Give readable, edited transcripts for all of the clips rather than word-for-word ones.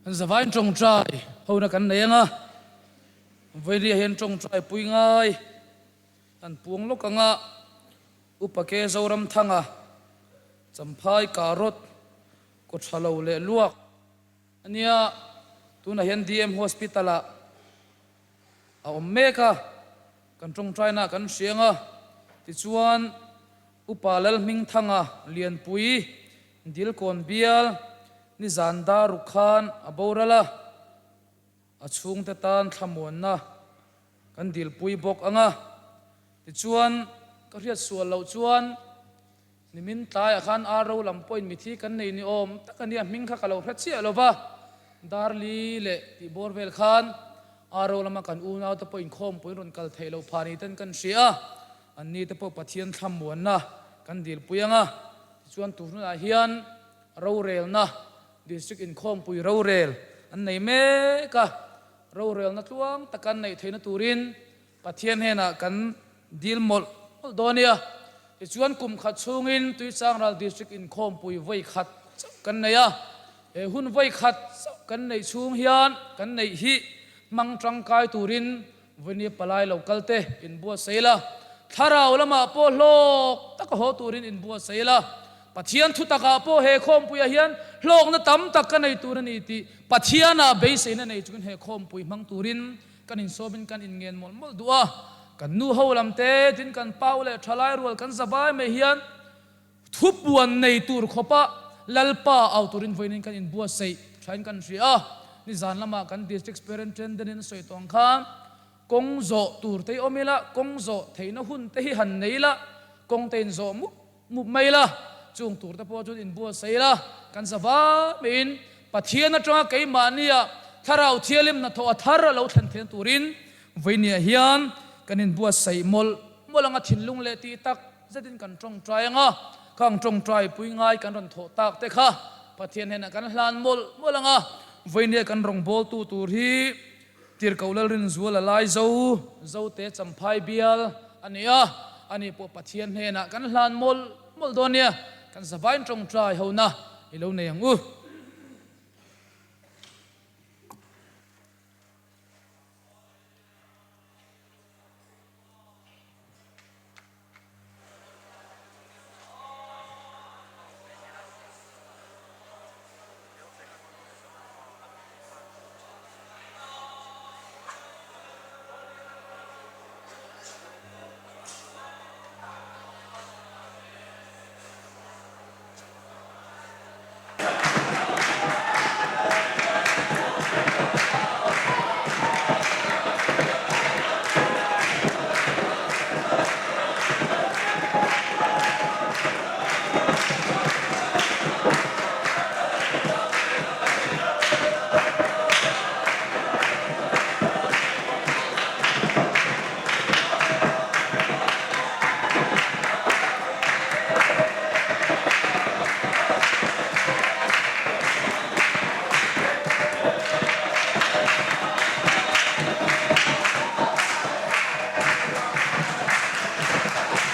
Kan zavain tawngtai hona kan nei anga, Vawinia hian tawngtai pui ngai an puang lawk anga, Upa Ke Zoramthanga, Champhai Karot, Kawthalo leh Luak a nia, tunah hian DM Hospital ah a awm mek a, kan tawngtaina kan hria anga, tichuan Upa Lalhmingthanga Lianpui Dilkawn bial nizan dar ruk khan a boral a, a chhungte tan thlamuanna kan dilpui bawk ang a. Tichuan, ka hriat sual loh chuan nimin tlaiah khan RO lam pawhin mithi kan nei ni awm tak a nia, hming kha ka lo hre chiah lo va, Darli leh tih bawr vel khan RO lama kan unaute pawh inkhawmpuiin rawn kal theih loh phah ni ten kan hria a, anni te pawh Pathian thlamuanna kan dilpui ang a. Tichuan tunah hian rorelna, District inkhawmpui rorel an nei mek a, rorelna tluang taka an neih theihna turin Pathian hnenah kan dil mawlh mawlh dawn nia. Tichuan kum khat chhungin Tuichangral District inkhawmpui vawi khat chauh kan nei a, he hun vawi khat chauh kan neih chhung hian kan neih hi hmang tangkai turin Vawini palai lo kal te inbuatsaih la, thlarau lamah pawh hlawk taka haw turin inbuatsaih la, Pathian thutakah pawh he khawmpuiah hian hlawkna tam tak ka nei tur a ni tih Pathianah beiseina nei chungin he khawmpui hmang turin kan insawmin kan inngen mawlh mawlh duh a. Kan nu ho lam te, tin kan pau leh thalai rual kan zavai mai hian Thupuan nei tur khawpa Lalpa au turin vawiin kan inbuatsaih thain kan hria a, nizan lamah kan District Superintendent in a sawi tawh ang khan kawng zawh tur te hi awm ila, kawng zawh theihna hun te hi han nei ila, kawng te inzawh mup mup mai ila, chung tur te pawh chuan inbuatsaih ila, kan za va maiin Pathian atanga keimahnia Thlarau Thialim hnathawh a thar a lo thlen theihna turin vawiiniah hian kan inbuatsaih mawlh mawlh anga thinlung leh tih tak Zetin kan tawngtai ang a, khang tawngtai pui ngai kan rawn thawh tak te kha Pathian hnenah kan hlan mawlh mawlh ang a, vawinia kan rawngbawltu tur hi Tirhkoh Lalrinzuala Laizo, Zote Champhai bial a ni a, ani pawh Pathian hnenah kan hlan mawlh mawlh dawn nia, kan zavain tawngtai hona i lo nei ang u.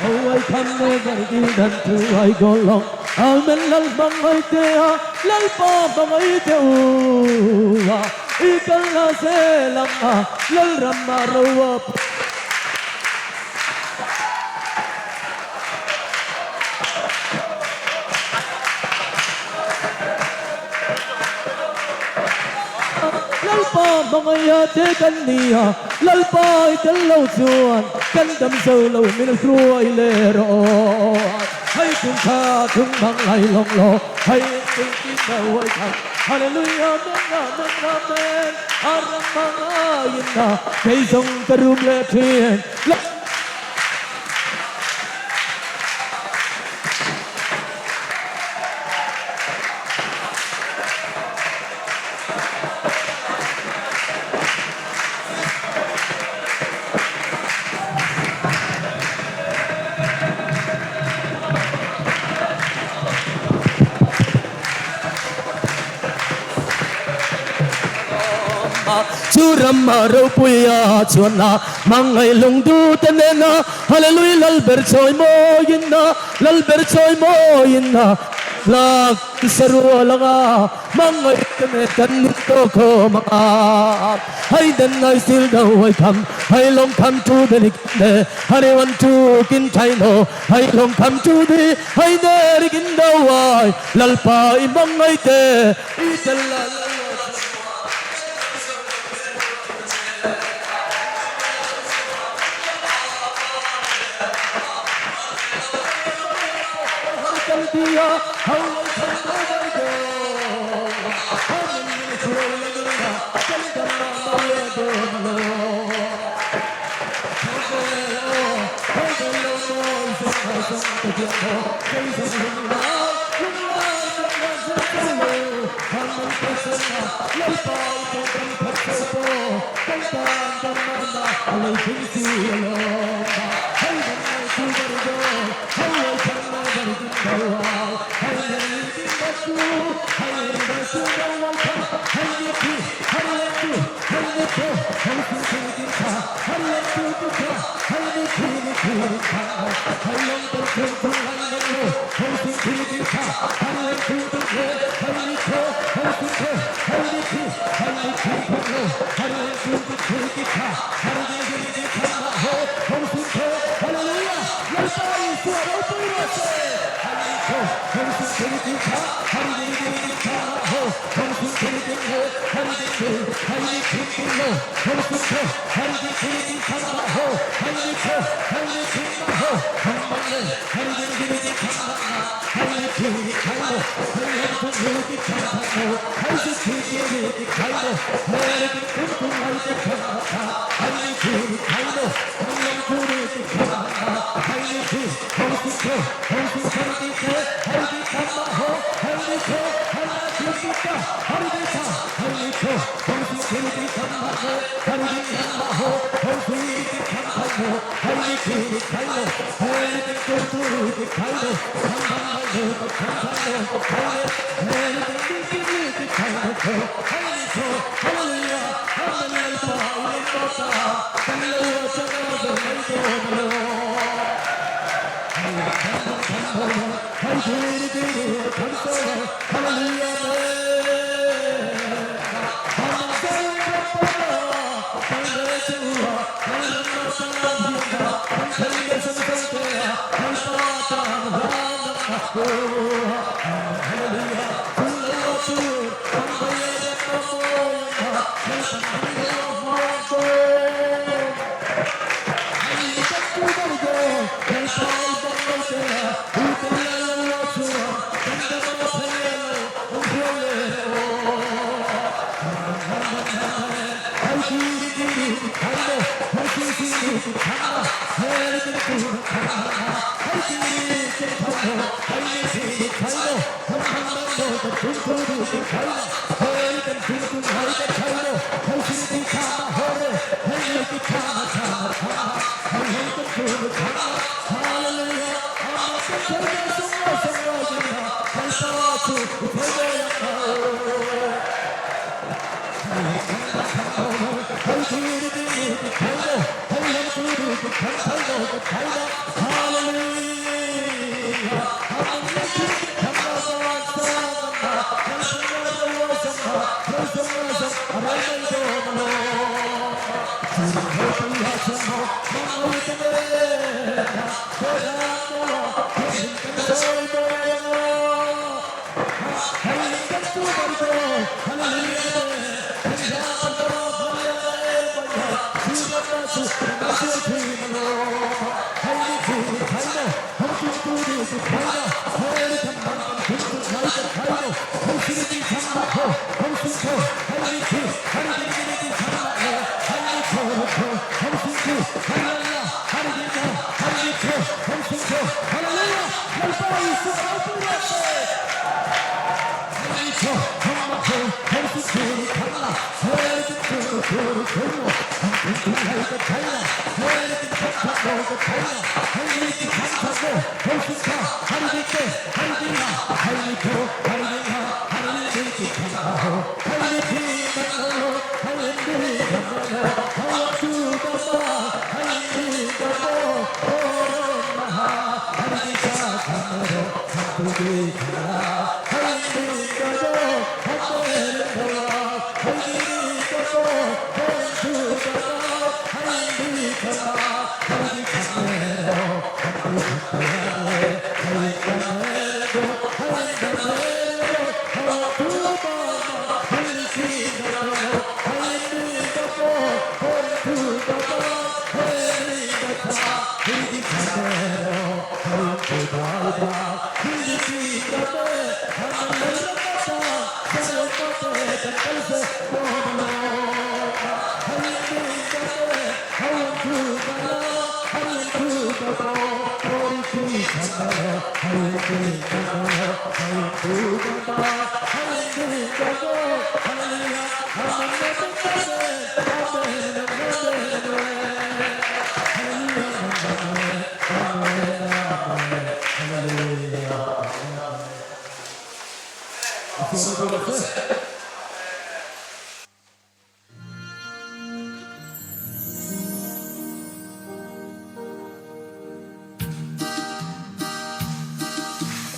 Oh I can never give them to I go long Amen lal hmangaih te a Lalpa hmangaih te u a I kal na zel ang a Lalram a ro a Lalpa hmangaih te kan ni a, Lalpa i tel lo chuan kan dam zo lo min hruai leh rawh. Hei tung kha tung bang lai lawng law, hei tung tin lo uai thang. Hallelujah amen amen amen, a ram hmangaihin a kei zawng ka rum leh thin. Chu ramah ropuia chuan a hmangaih lungdu te nena Hallelujah Lalber chawi mawiin a Lalber chawi mawiin a. Lak sarual anga hmangaih te nen kan nun tawh khawm anga Hai den ngai sil do hai kham hai lawng kham chu de lik de Hari wan chu kin thai no hai lawng kham chu di hai de rik in do ai Lalpa i hmangaih te i tel la lo.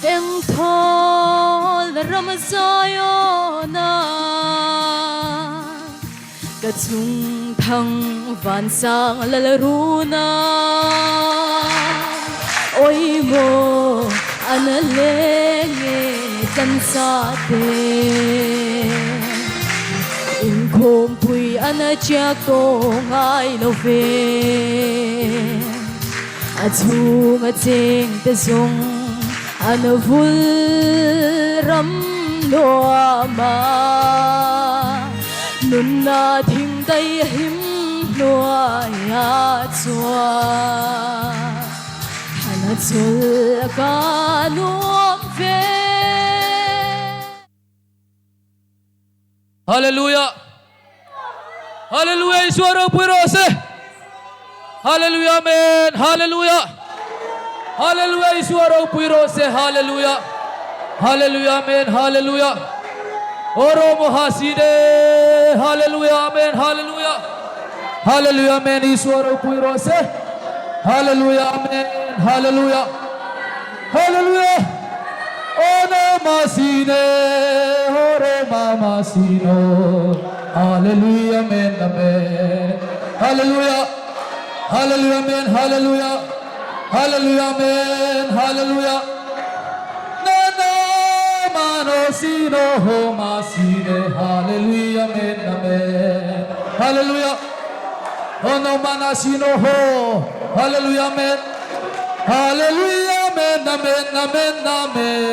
Eng thawl ram Zion-a ka chung thang vansang lalruna Awi maw an leng e kan sa te Inkhawmpui an chiak tawh ngai lo ve. A chhung a cheng te zawng an vul ram nuam a, nunna thing dai him hnuai a chuan han a chul ka nuam ve. Hallelujah Hallelujah Isua ropui rawh se Hallelujah Amen Hallelujah Hallelujah Isua ropui rawh se Hallelujah Hallelujah Amen Hallelujah Oromo hasine Hallelujah Amen Hallelujah Hallelujah Amen Isua ropui rawh se Hallelujah Amen Hallelujah Hallelujah Ono masine oro mama sino Hallelujah Amen Amen Hallelujah Hallelujah Amen Hallelujah Hallelujah Amen Hallelujah Na na mano sino ho masine Hallelujah Amen Amen Hallelujah Ono mana sino ho Hallelujah Amen Hallelujah Amen Amen Amen Amen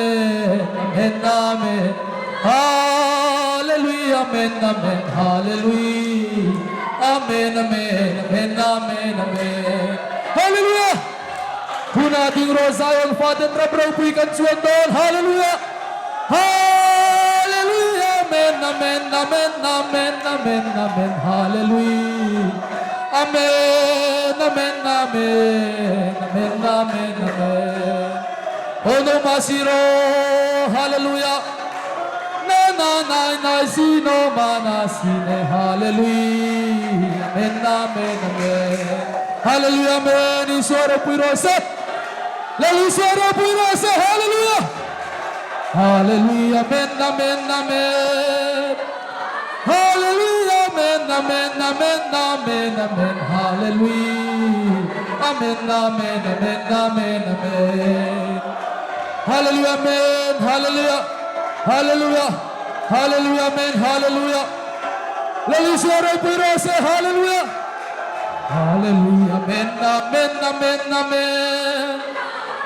Amen Amen Hallelujah Amen Amen Hallelujah Amen Amen Amen Amen Amen Hallelujah Huna ding rawh Zion faten ram ropui kan chuan dawn Hallelujah Hallelujah Amen Amen Amen Amen Amen Amen Hallelujah Amen Amen Amen Amen Amen Amen Ono masiro Hallelujah Na na nai nai si no mana si ne Hallelujah Amen Amen Amen Hallelujah Amen Isua ropui rawh se Lal Isua ropui rawh se Hallelujah Hallelujah Amen Amen Amen Hallelujah Amen Amen Amen Amen Amen Hallelujah Amen Amen Amen Amen Amen Hallelujah Amen Hallelujah Hallelujah Hallelujah Amen Hallelujah Lal Isua ropui rawh se Hallelujah Hallelujah Amen Amen Amen Amen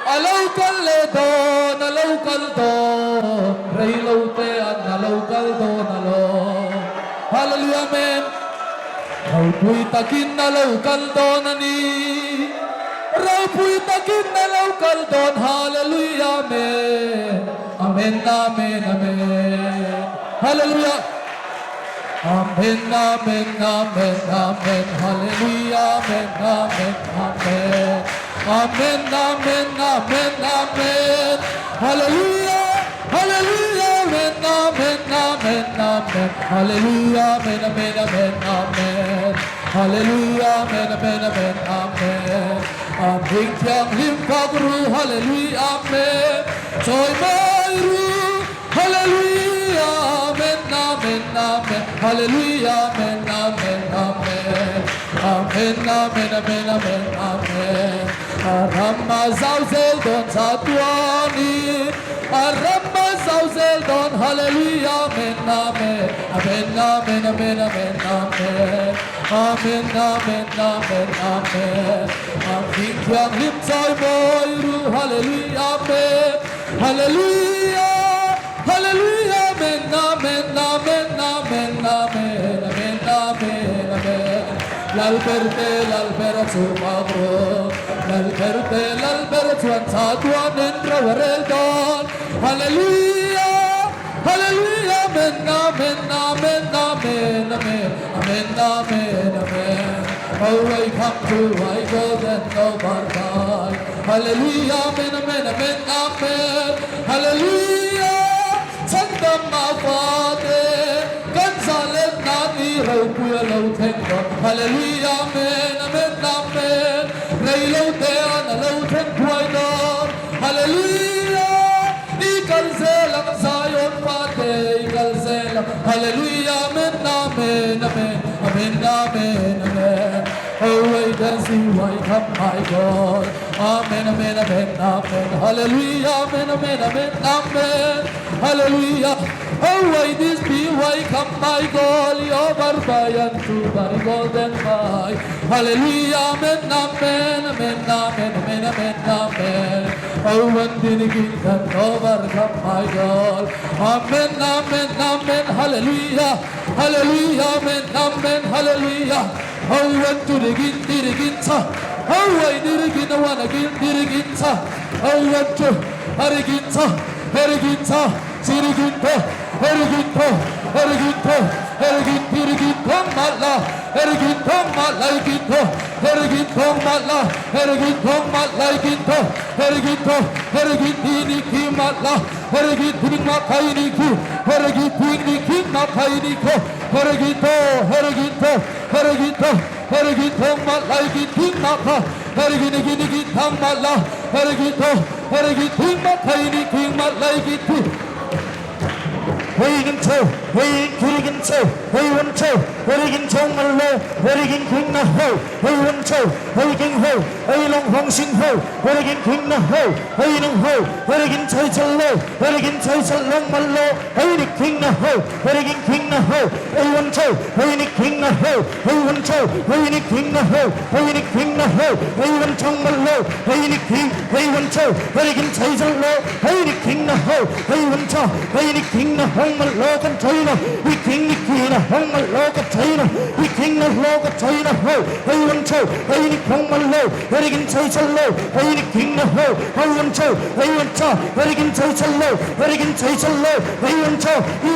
A lo kal leh dawn, a lo kal dawn, rei lo te an a lo kal dawn a lo. Hallelujah Amen. Ropui takin a lo kal dawn a ni. Ropui takin a lo kal dawn Hallelujah Amen. Amen Amen Amen. Hallelujah. Amen Amen Amen Amen Hallelujah Amen Amen Amen Amen Amen Amen Amen Hallelujah Hallelujah Amen Amen Amen Amen Hallelujah Amen Amen Amen Amen Hallelujah Amen Amen Amen Amen Amen Thianghlim fak ru Hallelujah Amen Chawimawi ru Hallelujah Amen Amen Amen Hallelujah Amen Amen Amen Amen Amen Amen Amen Amen A ram a zau zel dawn chatuanin, a ram a zau zel dawn Hallelujah Amen Amen Amen Amen Amen Amen Amen Amen Amen Amen Amen A hming thianghlim chawimawi ru Hallelujah Amen Hallelujah Hallelujah Amen Amen Amen Amen Amen Amen Amen Amen Lalberte Lalber a chu phak rawh Lalberte Lalber chuan tha tuanin ro a rel dawn Hallelujah Hallelujah Amen Amen Amen Amen Amen Amen Amen Amen Oh I come to I golden no bar kai Hallelujah Amen Amen Amen Amen Hallelujah Chhandam a fate kan zahlen nan i ropui a lo thleng dawn Hallelujah Amen Amen Amen Rei lo te an a lo thleng thuai dawn Hallelujah I kal zel ang Zion fate i kal zel ang Hallelujah Amen Amen Amen Amen Amen Amen Oh wait and see why come my God Amen Amen Amen Amen Hallelujah Amen Amen Amen Amen Hallelujah Oh why this be why come my God Over by and through by golden by Hallelujah Amen Amen Amen Amen Amen Amen Amen Oh when did the kingdom overcome my God Amen Amen Amen Hallelujah Hallelujah Amen Amen Hallelujah Oh when to the gin did the cha Oh why did the gin one again did the cha Oh when to Harigin cha Harigin cha Sirigin to Harigin to Harigin to Harigin Dirigin tong mala Harigin tong malaikin to Harigin tong mala Harigin tong malaikin to Harigin to Harigin dini ki mala Harigin ting ma kai ni ki Harigin ting ni ki ma kai ni ko Harigin to Harigin to Harigin to Harigin tong malaikin ting ma ka Harigin gini gi tang mala Harigin to Harigin ting ma kai ni ki malaikin ti 회의긴 채 회의 길긴 채 회의원 채 회의긴 정말로 회의긴 킹나호 회의원 채 회의긴 호 회의롱 홍신호 회의긴 킹나호 회의롱 호 회의긴 철철로 회의긴 철철롱말로 회의니 킹나호 회의긴 킹나호 회의원 채 회의니 킹나호 회의원 채 회의니 킹나호 회의니 킹나호 회의원 정말로 회의니 킹 회의원 채 회의긴 철철로 회의니 킹나호 회의원 채 회의니 킹나호 말로가 저희나 이 킹니 키나 홍말로가 저희나 이 킹나로가 저희나 호 회의원 채 회의니 홍말로 회의긴 철철로 회의니 킹나호 회의원 채 회의원 채 회의긴 철철로 회의긴 철철로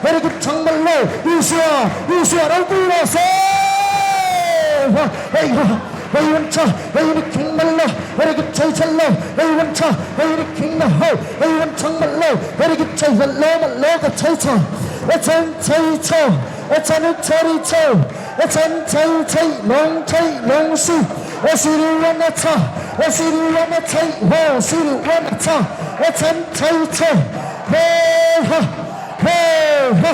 회의원 채 이수하러 빌어서 hei wan cha hei ni king mal lo hei ki chai chal lo hei wan cha hei ni king na ho hei wan chang mal lo hei ki chai hal lo mal lo ka chai cha e chen chai cho e chen chari cho e chen chai chai long chai long si e si ri wan na cha e si ri wan na chai ho si ri wan na cha e chen chai cho he ha he ha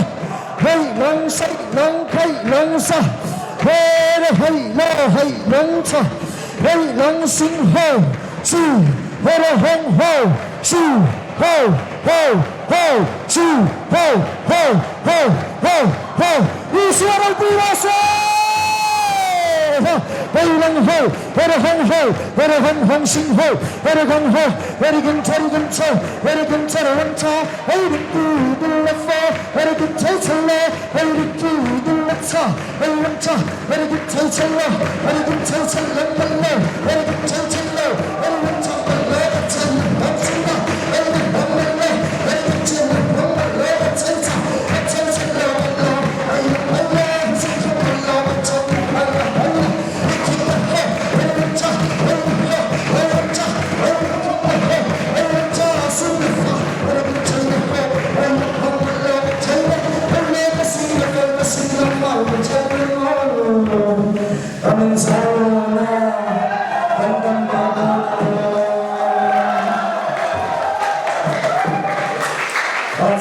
hei long sai long phai long sa he ra hei lo hei long cha hei long sing ho su he ra hong ho su ho ho ho su ho ho ho ho ho Isua ropui rawh se! Hei long ho he ra hong ho he ra hong hong sing ho he ra hong ho he ra ging cha ri ging cha he ra ging cha ra long cha hei ri ku dul la fa he ra ging chai chal la hei ri ku dul la cha hei long cha he ra ging chai chal la he ra ging chai chal la mal lo he ra ging chai chal lo hei long cha mal lo ka chai hong sing la hei ri hong mal lo he ra ging chai hong mal lo ka chai cha ka chai chal lo mal lo hei mal lo sing ho mal lo ka chai mal la hei la ri king la ho hei long cha hei ho hei long cha hei hong mal ho hei long cha su fa he ra ging chai la ho hei hong mal lo ka chai la hei le ka sing la ka ka sing la mal ka chai la Amen Zona kan dam pa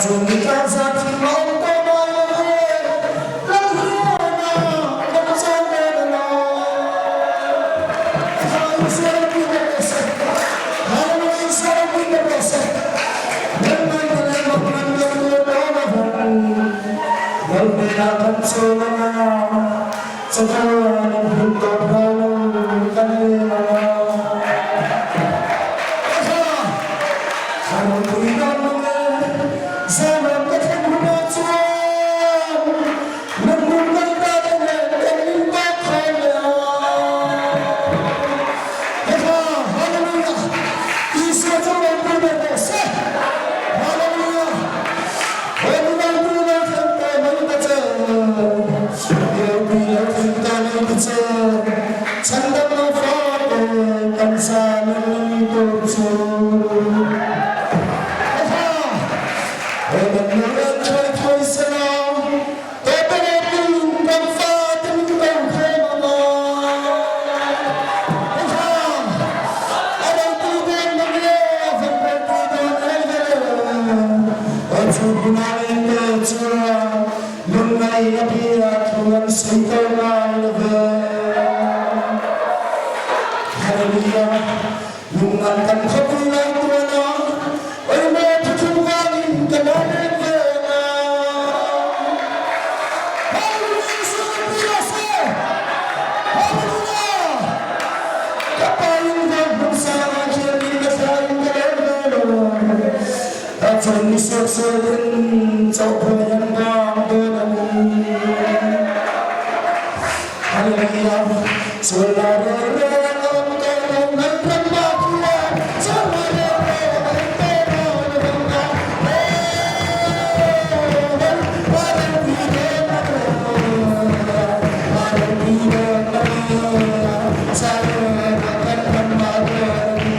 Chu mi kan za thi ma om ko ma lo he Lal hiana kan zo me na na Hallelujah Isua chu ropui ber rawh se. Hallelujah. He nunau tu lo thleng ta mai ta che. Ropui lo thleng ta mai ta che. Chhandam lo fa te kan sa nun tur chu. Aha. He nan lo en thuai thuai se la. Tawpawpin kan fate min ko khawm ang a. Aha. A ropui dawn mang e, a van ropui dawn em ve le. A chu hmunah lengte chuan lungngaih a bia thu an sawi ko ngai lo ve. Hallelujah. Lungngan kan khawpui lai tuan a, engmaw thuthlum vangin ka lo leng ve ang a. Hallelujah Isua ropui rawh se! Hallelujah! Ka pa in van hmun sang ah khian in ka thla in ka leng ve lo. Ka chun ni suaksual in chauhphuai an bang dawn a ni. Hallelujah! Sual la rel rel ang awm tawh lo nan ram ah khian sual la rel rel ang awm tawh lo nan ram ah Hei a ropui dawn a ni a ropui dawn a ni Salem ah kan ram ah dawn a ni.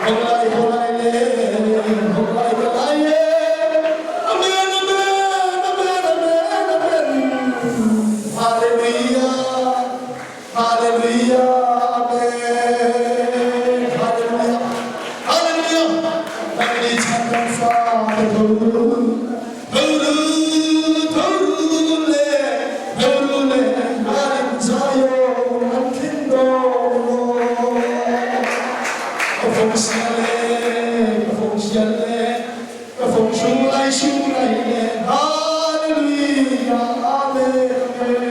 Hawlai hawlai le hawlai ka lai e Amen amen amen amen amen Hallelujah Hallelujah amen Hallelujah Hallelujah Kan ni chan kan fa te tho tho ru tho ru le tho ru le Arin Zion an thin dawng Ka fong sial le ka fong sial le ka fong sung lai sung lai le Hallelujah Amen Amen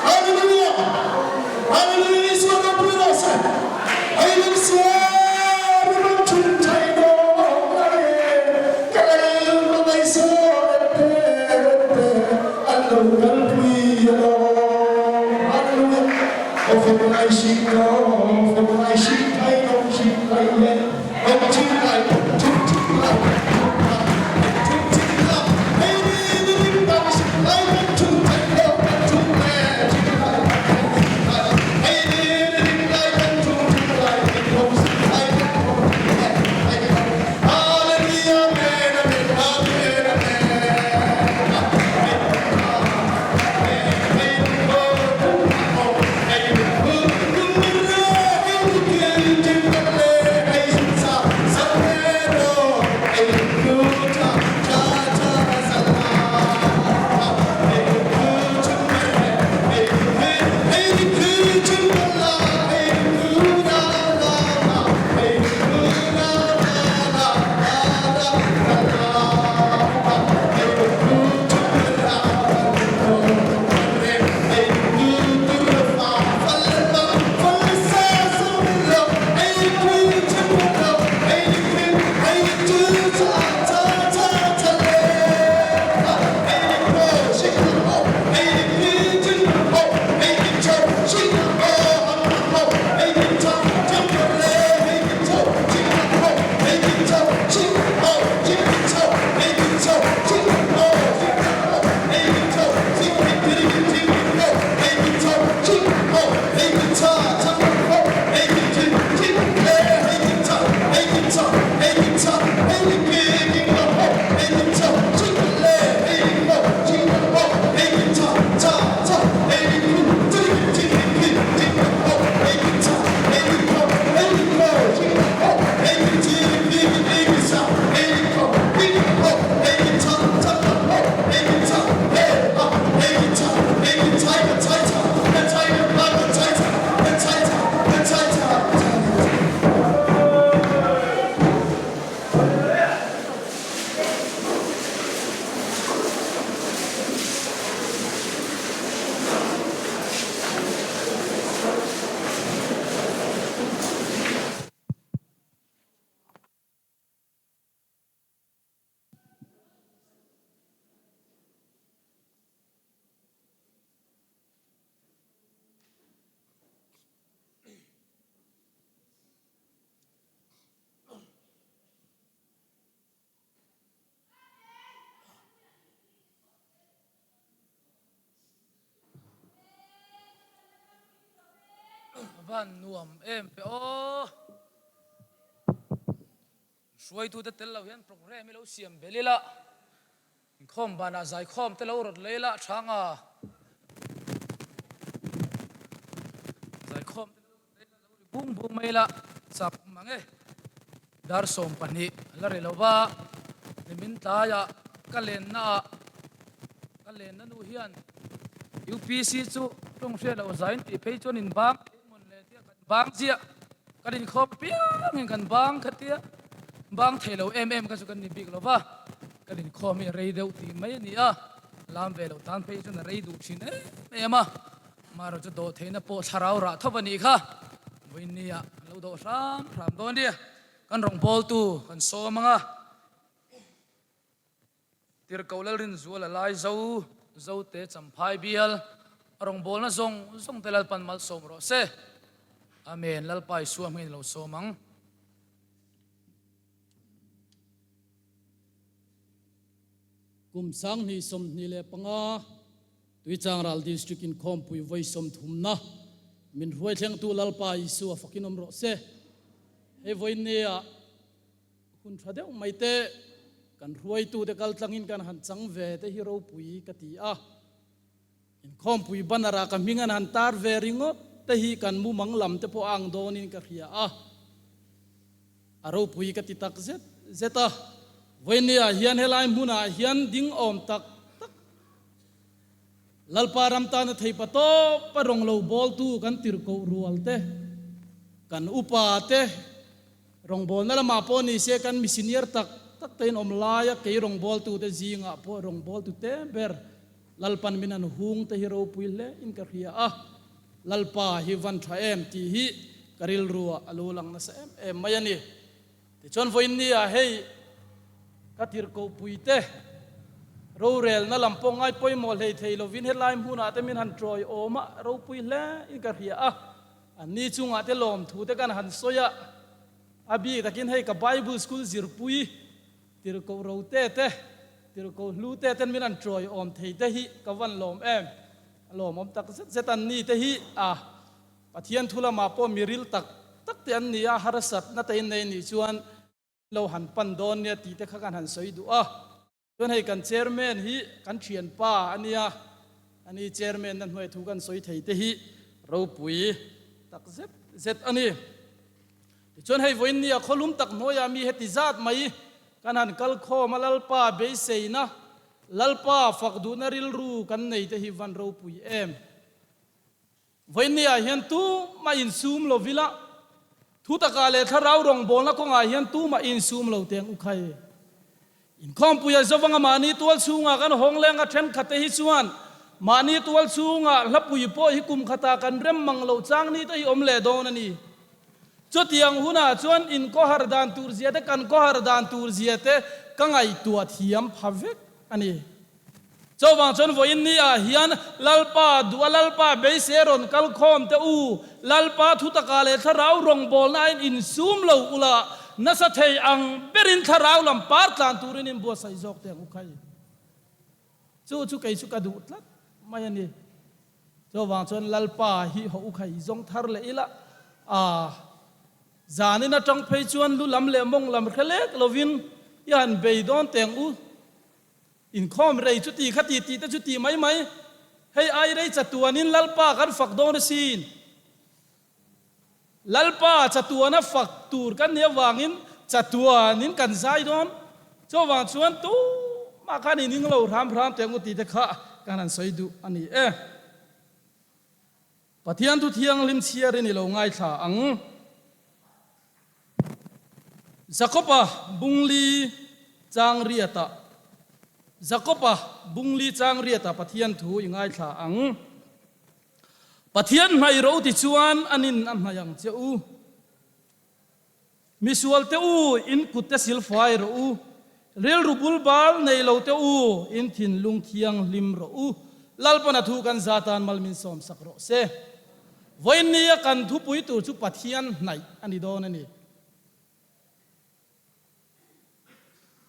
Hallelujah Hallelujah Isua kan pui rawh seh Hei lung suar bang thun thai dawng lai e ka lal ma ngai so te te an lo kal pui alawm Hallelujah Van nuam em ve aw. Hruaitute tel lo hian programme hi lo siam bel ila, inkhawm banah zaikhawm te lo rawt leh ila a tha nga. Zaikhawm te lo rawt leh ila lo ri bung bung mai ila chak awm ang e. Dar 12 a la ri lo va, nimin tlaiah ka lenna ah ka lenna nu hian UPC chu tawng hriat loh zain tih phei chuan in bang thei mawn le tia kan bang chiah kan inkhawm apiangin kan bang kha tia bang thei lo em em kha chu kan ni bik lo va, kan inkhawm hi a rei deuh tih mai a ni a, lam ve loh tan phei chuan a rei duh thin em em a, amaherawh chu dawh theihna pawh thlarau rah tho a nih kha, vawiinnia kan lo dawh hram hram dawn nia, kan rawngbawltu kan sawm ang a. Tirhkoh Lalrinzuala lai zo Zote Champhai bial a rawngbawlna zawng zawng te Lalpan malsawm rawh se. Amen. Lalpa Isua hmingin lo sawm ang. Kum 2025 Tuichangral District Inkhawmpui vawi sawmthumna min hruaithlengtu Lalpa Isua fakin awm rawh se. Hei vawinia hun tha deuh mai te kan hruaitute kal tlangin kan han chang ve te hi ropui ka ti a. Inkhawmpui banner ah ka hming an han tar ve ringawt te hi kan mumang lam te pawh a ang dawnin ka hria a. A ropui ka ti tak zet zet a. Vawinia hian helai hmunah hian ding awm tak tak Lalpa ram tana thei pa tawp a rawng lo bawltu kan tirhkoh rual te, kan upa te, rawngbawlna lamah pawh ni se kan misiniar tak tak te in awm laia kei rawngbawltu te zingah pawh rawngbawltu te ber Lalpan min an hung te hi ropui hle in ka hria a, Lalpa hi van tha em tih hi ka rilruah a lo lang nasa em em mai a ni. Tichuan vawiin nia hei ka tirhkohpui te rorelna lam pawh ngai pawimawh hlei thei lovin helai hmunah te min han tawi awm a, ropui hle in ka hria a, anni chungah te lawmthu te kan han sawi a, a bik takin hei ka Bible school zirpui tirhkoh rote te, tirhkoh hlu te ten min han tawi awm thei te hi ka van lawm em, a lawmawm tak zet zet anni te hi a. Pathian thu lamah pawh mi ril tak tak te an ni a, harsatna te in nei nih chuan lo han pan dawn nia tih te kha kan han sawi duh a. Chuan hei kan chairman hi kan thianpa a nia, ani chairman na hnuai thu kan sawi thei te hi ropui tak zet zet a ni. Tichuan hei vawiin nia khawlum tak hnuaiah mi heti zat mai kan han kal khawm a, Lalpa beiseina, Lalpa fak duhna rilru kan nei te hi van ropui em. Vawinia hian tumah insum lo vila, thu takah leh thlarau rawngbawlna kawngah hian tumah insum lo teng u khai. Inkhawmpuia Zovanga mahni tual chhungah kan hawng leng a thenkhatte hi chuan mahni tual chhungah hlapui pawh hi kum khatah kan rem mang lo chang ni te hi awm leh dawn a ni. Chutiang hunah chuan inkhawhar dan tur zia te kan khawhar dan tur zia te ka ngaihtuah thiam pha vek a ni. Chuvang chuan vawiin ni ah hian Lalpa duh a Lalpa beisei a rawn kal khawm te u, Lalpa thutakah leh thlarau rawngbawlna a in insum lo ula, nasa thei ang berin thlarau lam par tlan turin in buatsaih zawk teh ang u khai. Chu chu kei chu ka duh tlat mai a ni. Chuvang chuan Lalpa hi haw u khai zawng thar leh ila, a zanin atang phei chuan lu lam leh mawng lam hre lek lovin i han bei dawn teh ang u. Inkhawm rei chu ti kha ti tih te chu ti mai mai. Hei ai rei chatuanin Lalpa kan fak dawn asin. Lalpa chatuana fak tur kan nih avangin chatuanin kan zai dawn. Chuvang chuan tumah khan in ing lo hram hram teh ngut tih te kha kan han sawi duh a ni e. Pathian thu thianghlim chhiarin i lo ngaithla ang. Jakoba bungli chang riatah Jakoba bungli chang riatah Pathian thu i ngaithla ang. Pathian hnaih ro ti chuan an in a hnaih ang che u. Misual te u, in kut te silfai rawh u. Rilru bul bal nei lo te u, in thinlung thianghlim rawh u. Lalpana thu kan za tan mal min sawmsak rawh se. Vawiin nia kan thupui tur chu Pathian hnaih a ni dawn a ni.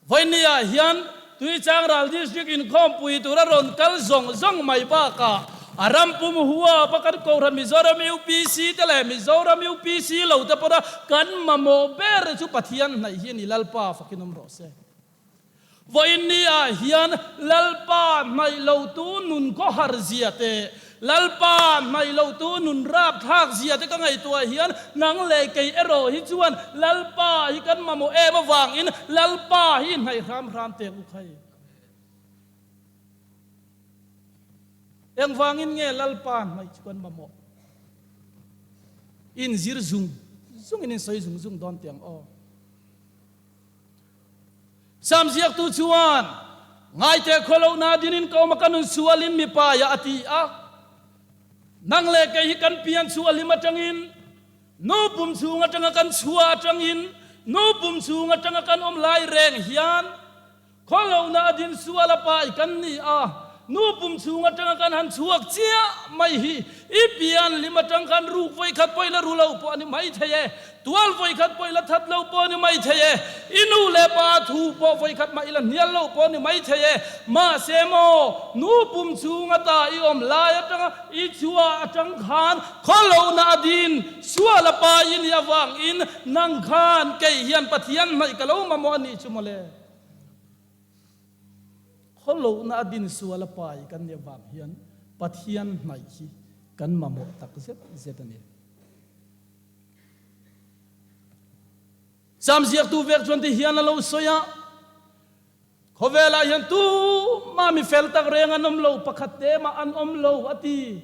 Vawiin niah hian Tuichangral District inkhawmpui tura rawn kal zawng zawng mai bakah a ram pum huapa kan Kohhran Mizoram UPC te leh Mizoram UPC lo te pawha kan mamawh ber chu Pathian hnaih hi a ni Lalpa fakin awm rawh se. Vawiin niah hian Lalpa hnaih lotu nun khawhar zia te, Lalpa hnaih lotu nun rapthlak zia te ka ngaihtuah hian nang leh kei erawh hi chuan Lalpa hi kan mamawh em avangin Lalpa hi hnaih hram hram teh u khai. Engvangin nge Lalpa hnaih chu kan mamawh? Inzir zung zungin insawi zung zung dawn teh ang aw. Sam ziaktu chuan, Ngaite khawlohna dinin ka awm a, ka nun sualin mi paiah a ti a. Nang leh kei hi kan pian chu a hlim atangin, nu pum chhung atanga kan chhuah atangin, nu pum chhung atanga kan awm lai reng hian khawlohna a din sual a pai kan ni a. Nu pum chhung atanga kan han chhuak chiah mai hi i pian hlim atang khan ruk vawikhat pawh i la ru lo pawh a ni mai thei e, tual vawikhat pawh i la that lo pawh a ni mai thei e, i nu leh pa thu pawh vawikhat mah i la hnial lo pawh a ni mai thei e. Mahse maw, nu pum chhung ata i awm lai atanga i chhuah atang khan khawlohna a din sual a pa i nih avangin nang khan kei hian Pathian hnaih ka lo mamawh a nih chu mawle. Khawlohna a din sual a pai kan nih avang hian Pathian hnaih hi kan mamawh tak zet zet a ni. Sam ziaktu vek chuan ti hian a lo sawi a, Khawvelah hian tumah mi fel tak reng an awm lo, pakhat te mah an awm lo a ti.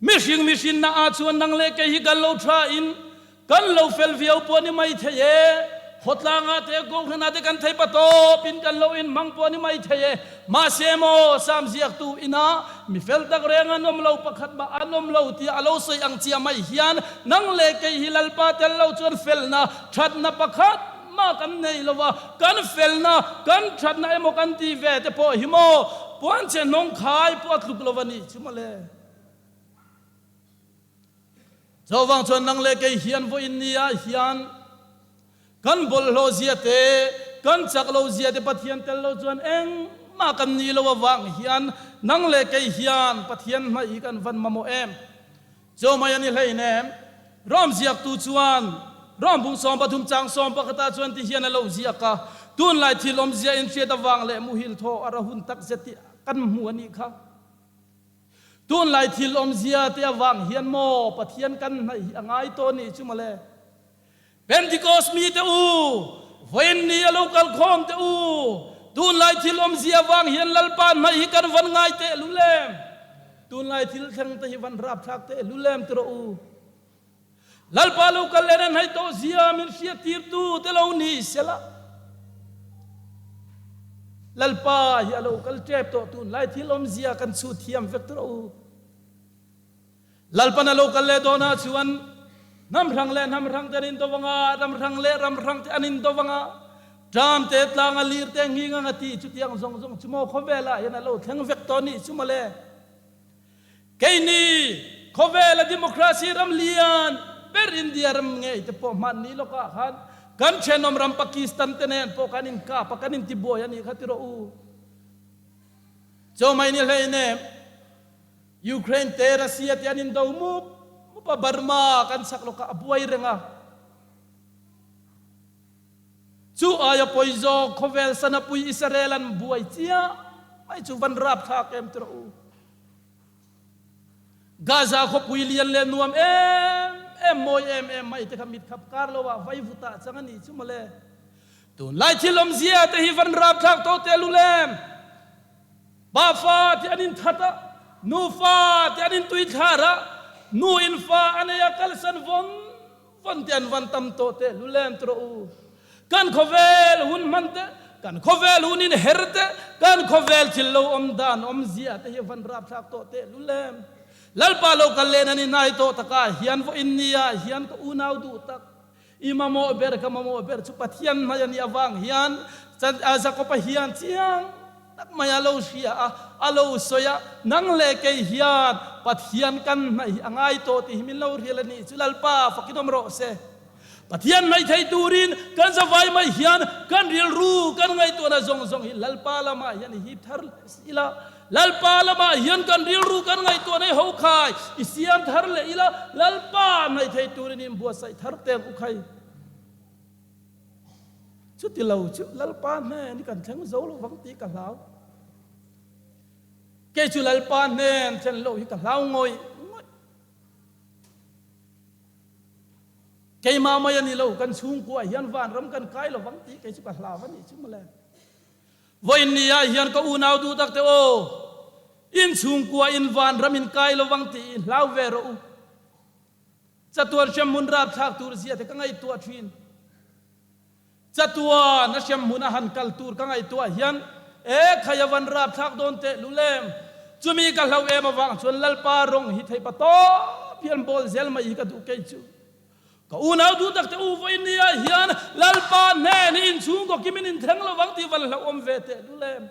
Mihring mihrinna ah chuan nang leh kei hi kan lo tha in kan lo fel viau pawh a ni mai thei e. Khawtlang ah te Kohhran ah te kan thei pa tawp in kan lo in hmang pawh a ni mai thei e. Mahse maw Sam ziaktu ina mi fel tak reng an awm lo pakhat mah an awm lo tia a lo sawi ang chia mai hian nang leh kei hi Lalpa tel lo chuan felna thatna pakhat mah kan nei lo a, kan felna, kan thatna emaw kan ti ve te pawh hi maw puanchhe hnawng khai pawh a tluk lo a nih chu mawle. Chuvang chuan nang leh kei hian vawiin nia hian kan bawlhhlawh zia te, kan chak lo zia te Pathian tel lo chuan engmah kan nih lo avang hian nang leh kei hian Pathian hnaih hi kan van mamawh em? Chu mai a ni hleinem. Rom ziaktu chuan Rom bung 13 chang 11 ah chuan ti hian a lo ziak a, Tunlai thil awmzia inhriat avang leh muhil thaw a ra hun tak zet tih kan hmu a nih kha. Tunlai thil awmzia te avang hian maw Pathian kan hnaih hi a ngai tawh nih chu mawle. Pentecost mite u, vawiin ni a lo kal khawm teh u, tunlai thil awmzia avang hian Lalpa hnaih hi kan van ngai teh lulem, tunlai thil thleng te hi van rapthlak teh lulem ti rawh u. Lalpa lo kal leh na hnaih tawh zia min hriat tirtu te lo ni sela. Lalpa hi a lo kal tep tawh tunlai thil awmzia kan chhut thiam vek ti rawh u. Lalpan a lo kal leh dawnah chuan hnam hrang leh hnam hrang te an indo vang a, ram hrang leh ram hrang te an indo vang a, ṭam te, tlang a, lir te, nghing ang a ti chutiang zawng zawng chu maw khawvelah hian a lo thleng vek tawh nih chu mawle. Keini khawvela democracy ram lian ber India ram ngei te pawh hmanni lawkah khan kan ṭhenawm ram Pakistan te nen pawh kan inkap a, kan intibuai a nih kha ti rawh u. Chaw mai ni hleinem. Ukraine te Russia te an indo mup mup a, Burma kan chak lawk ah a buai reng a. Chu aia pawi zawk khawvel sanapui Israel an buai chiah mai chu van rapthlak em ti rawh u. Gaza khawpui lian leh nuam em em mawi em em mai te kha mit khap kar lo ah vai vut ah chang a nih chu mawle. Tunlai thil awmzia te hi van rapthlak tawh teh lulem. Pa fa te an inthat a, nu fa te an intuithlar a, nu in fa a nei a kalsan vawn vawn te an van tam tawh teh lulem ti rawh u. Kan khawvel hun hman te, kan khawvel hun in her te, kan khawvel thil lo awm dan awmzia te hi van rapthlak tawh teh lulem. Lalpa lo kal len an inai tawh takah hian vawiin nia hian ka unau duh tak I mamawh ber ka mamawh ber chu Pathian hmai a nih avang hian Jakob-a hian chiang tak mai a lo hria a, a lo sawi a, Nang leh kei hian Pathian kan hnaih hi a ngai tawh tih hi min lo hrial a nih chu Lalpa fakin awm rawh se. Pathian hnaih thei turin kan zavai mai hian kan rilru kan ngaihtuahna zawng zawng hi Lalpa lamah hian i hip thar leh ila, Lalpa lamah hian kan rilru kan ngaihtuah nei ho khai, i siam thar leh ila, Lalpa hnaih thei turin in buatsaih thar teng u khai. Chuti lo chu Lalpa hnen hi kan thleng zo lo vang tih ka hlau. Kei chu Lalpa hnen thlen loh hi ka hlau ngawih ngawih. Keimah mai a ni lo, kan chhungkuah hian vanram kan kai lo vang tih kei chu ka hlau a nih chu mawle. Vawiin ni ah hian ka unau duh tak te aw, in chhungkua in vanram in kai lo vang tih i hlau ve rawh u. Chatuan hremhmun rapthlak tur zia te ka ngaihtuah thin. Chatuan a hremhmun a han kal tur ka ngaihtuah hian e khai a van rapthlak dawn teh lulem. Chumi ka hlau em avang chuan Lalpa rawng hi theipa tawp hian bawl zel mai hi ka duh kei chu. Ka unau duh tak te u vawiin ni ah hian Lalpa hnen hi inchhungkaw kimin inthleng lo vang tih van hlauhawm ve teh dul em.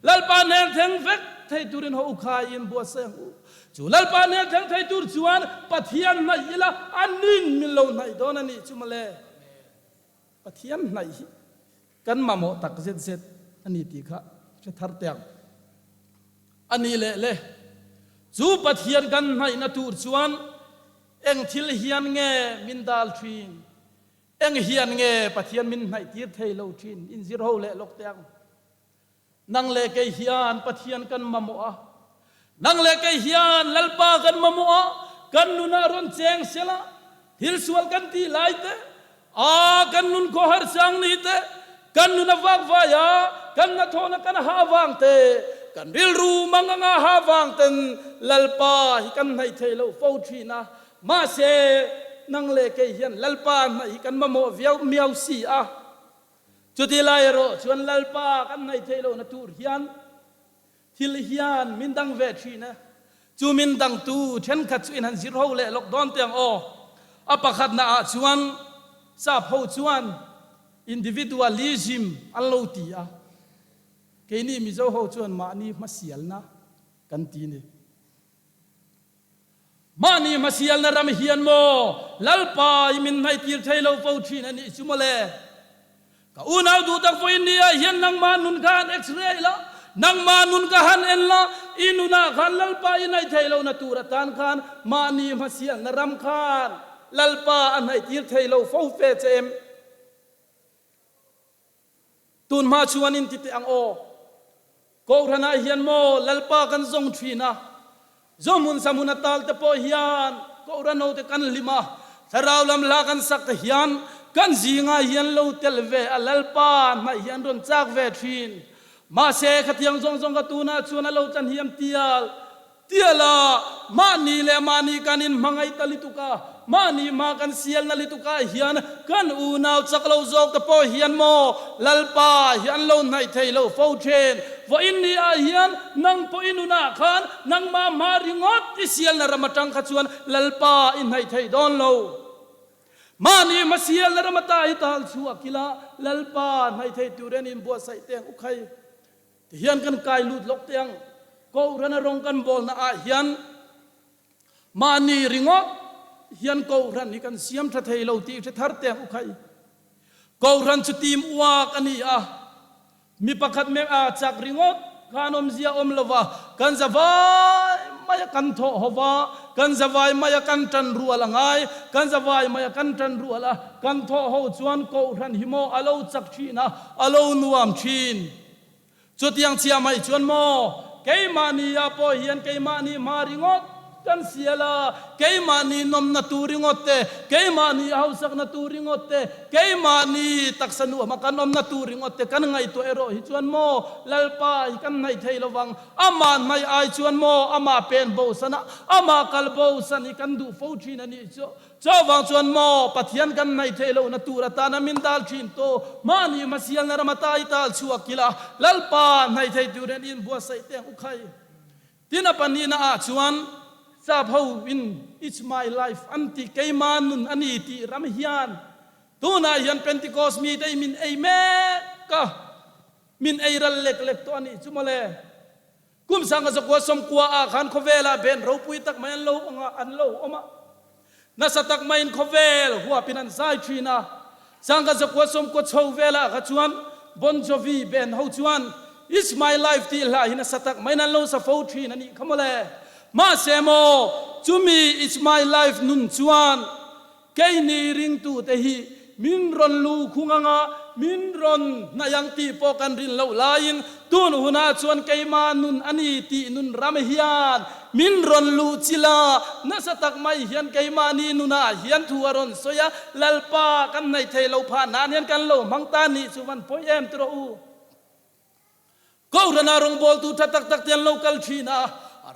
Lalpa hnen thleng vek thei turin haw u khai in buatsaih ang u. Chu Lalpa hnen thleng thei tur chuan Pathian hnaih ila a nin min lo hnaih dawn a nih chu mawle. Pathian hnaih hi kan mamawh tak zet zet a ni tih kha hre thar teh ang. A ni leh le, chu Pathian kan hnaihna tur chuan Eng thil hian nge min dal thin? Eng hian nge Pathian min hnaihtir thei lo thin? Inzir ho leh lawk teh ang. Nang leh kei hian Pathian kan mamawh a. Nang leh kei hian Lalpa kan mamawh a. Kan nunah rawn cheng sela, thil sual kan tih lai te, a kan nun khawhar chang ni te, kan nun a vak vai a, kan hnathawhna kan ha vang te, kan rilru mang anga ha vang ten Lalpa hi kan hnaih thei lo fo thin a. Mahse, nang leh kei hian Lalpa hnaih hi kan mamawh viau miau si a. Chuti lai erawh chuan Lalpa kan hnaih thei lohna tur hian Thil hian min dang ve thin e. Chu min dangtu thenkhat chu in han zir ho leh lawk dawn teh ang aw. A pakhatna ah chuan sap ho chuan individualism an lo ti a, keini Mizo ho chuan mahni hmasialna kan ti ni. Mahni hmasialna ram hian maw Lalpa i min hnaihtir thei lo fo thin a nih chu mawle. Ka unau duh tak vawiin ni ah hian nangmah nun kha han x-ray la, nangmah nun kha han en la, i nunah khan Lalpa i hnaih thei lohna tur atan khan mahni hmasialna ram khan Lalpa a hnaihtir thei lo fo fe che em? Tun hma chuan in ti teh ang aw. Kohhranah hian maw Lalpa kan zawng thin a, Zohmun Sahmun a tal te pawh hian Kohhran ho te kan hlim a, Thlarau lam hla kan sak te hian kan zingah hian lo tel ve a Lalpa hnaih hi an rawn chak ve thin. Mahse khatiang zawng zawng kha tunah chuan a lo tla hniam tial Tial a, mahni leh mahni kan inhmangaih ta lutuk a, mahni hma kan sialna lutukah hian kan unau chak lo zawk te pawh hian maw Lalpa hi an lo hnaih thei lo fo thin. Vawiin ni ah hian nang pawh i nunah khan nangmah hma ringawt i sialna ram atang kha chuan Lalpa i hnaih thei dawn lo. Mahni hma sialna ram ata hi tal chhuak ila Lalpa hnaih thei turin inbuatsaih teng u khai. Tihian kan kai lut lawk teh ang. Kohhrana rawng kan bawlna ah hian mahni ringawt hian kohhran hi kan siam tha thei lo tih hre thar teh ang u khai. Kohhran chu team uak a ni a, mi pakhat meng a chak ringawt khan awmzia awm lova, kan zavai mai a kan thawh ho va, kan zavai mai a kan tan rual a ngai, kan zavai mai a kan tan rual a kan thawh ho chuan kohhran hi maw a lo chak thin a, a lo nuam thin. Chutiang chiah mai chuan maw, keimahni ah pawh hian keimahni hma ringawt kan sial a, keimahni nawmna tur ringawt te, keimahni hausakna tur ringawt te, keimahni taksa nuama kan awmna tur ringawt te kan ngaihtuah erawh hi chuan maw, Lalpa hi kan hnaih thei lovang, amah hnaih ai chuan maw, amah pen bosan a, amah kal bosan hi kan duh fo thin a nih chu. Chuvang chuan maw Pathian kan hnaih theih lohna tur atana min dal thin tu mahni hmasialna ram ata i tal chhuak ila Lalpa hnaih thei turin in buatsaih teh ang u khai. Tin a pahnihna ah chuan sap ho in It's my life an ti keima nun a ni tih ram hian tunah hian Pentecost mite i min ei mek a, min ei ral lek lek tawh a nih chu mawle. Kum sanga zakua sawmkua ah khan khawvelah ben ropui tak mai an lo awng a, an lo awm a. Nasa tak maiin khawvel huapin an zai thin a. Sanga zakua sawmkua chho velah kha chuan Bon Jovi band ho chuan It's My Life tih hla hi nasa tak maiin an lo sa fo thin a nih kha mawle. Mahse maw, chumi It's My Life nun chuan Keini ringtute hi min rawn lu khung anga min rawn hnaih ang tih pawh kan rin loh laiin tun hunah chuan keimah nun a ni tih nun ram hian min rawn luh chilh a, nasa tak mai hian keimahni nunah hian thu a rawn sawi a, Lalpa kan hnaih thei lo phah nan hian kan lo hmang ta nih chu van pawi em ti rawh u. Kohhrana rawngbawltu tha tak tak te an lo kal thin a,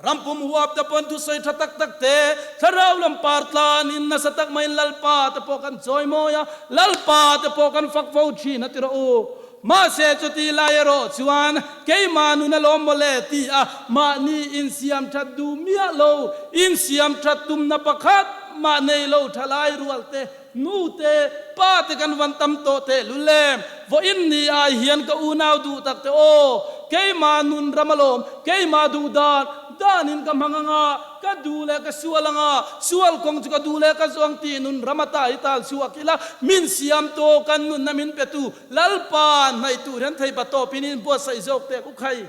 ram pum huap te pawn thusawi tha tak tak te, thlarau lam par tlanin nasa tak maiin Lalpa te pawh kan chawi mawi a, Lalpa te pawh kan fak fo thin a ti rawh u. Mahse chuti lai erawh chuan keimah nun a lawm mawle ti a mahni insiam that duh miah lo, insiam that tumna pakhat mah nei lo tha lai rual te. Nu te, pa te kan van tam tawh teh lul em? Vawiin ni ai hian ka unau duh tak te aw, keimah nun ram alawm, keimah duh dan, danin ka hmang anga, ka duh leh ka sual anga, sual kawng chu ka duh leh ka zawng tih nun ram ata hi tal chhuak ila, min siam tawh kan nunna min petu Lalpa hnaih tur hian theipa tawpin in buatsaih zawk teh u khai.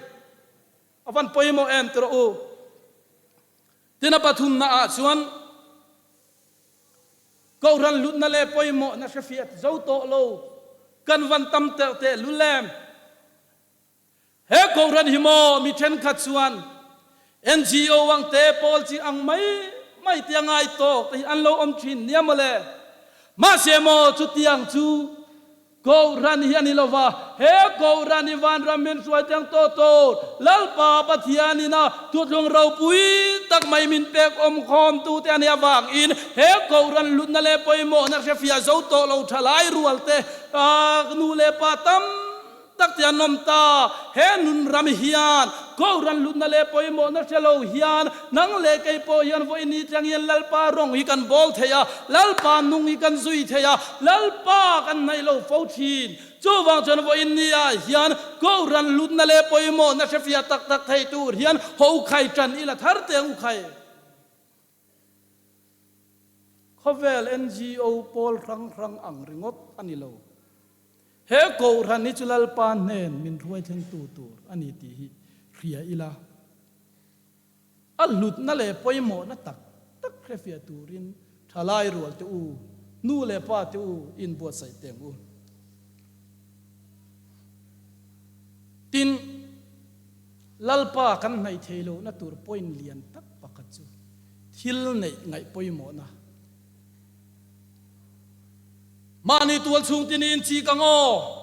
A van pawimawh em ti rawh u. Tin a pathumna ah chuan Kohhran hlutna leh pawimawhna hrefiah zo tawh lo kan van tam terh teh lul em? He Kohhran hi maw mi thenkhat chuan NGO ang te pawl chi ang mai mai te a ngai tawk te hi an lo awm thin nia mawle. Mahse maw chutiang chu Kohhran hi a ni lova, he Kohhran hi vanram min hruai teng tawh tawh Lalpa Pathianin a thuthlung ropui tak mai min pek awm khawmtute a nih avangin he Kohhran hlutna leh pawimawhna hrefiah zo tawh lo thalai rualte nu leh pa tam tak te an awm ta. He nunram hian Kohhran hlutna leh pawimawhna hre lo hian nang leh kei pawh hian vawi ni thleng hian Lalpa rawng hi kan bawl thei a, Lalpa nung hi kan zui thei a, Lalpa kan hnaih lo fo thin. Chuvang chuan vawiin ni ah hian Kohhran hlutna leh pawimawhna hrefiah tak tak thei tur hian ho khai tan ila thar teng u khai. Khawvel NGO pawl hrang hrang ang ringawt a ni lo. He Kohhran hi chu Lalpa hnen min hruai thlengtu tur a ni tih hi hria ila, a hlutna leh pawimawhna tak tak hrefiah turin thalai rual te u, nu leh pa te u inbuatsaih teng u. Tin, Lalpa kan hnaih thei lohna tur point lian tak pakhat chu thil neih ngaih pawimawhna. Mahni tual chhung tin i inchik ang aw.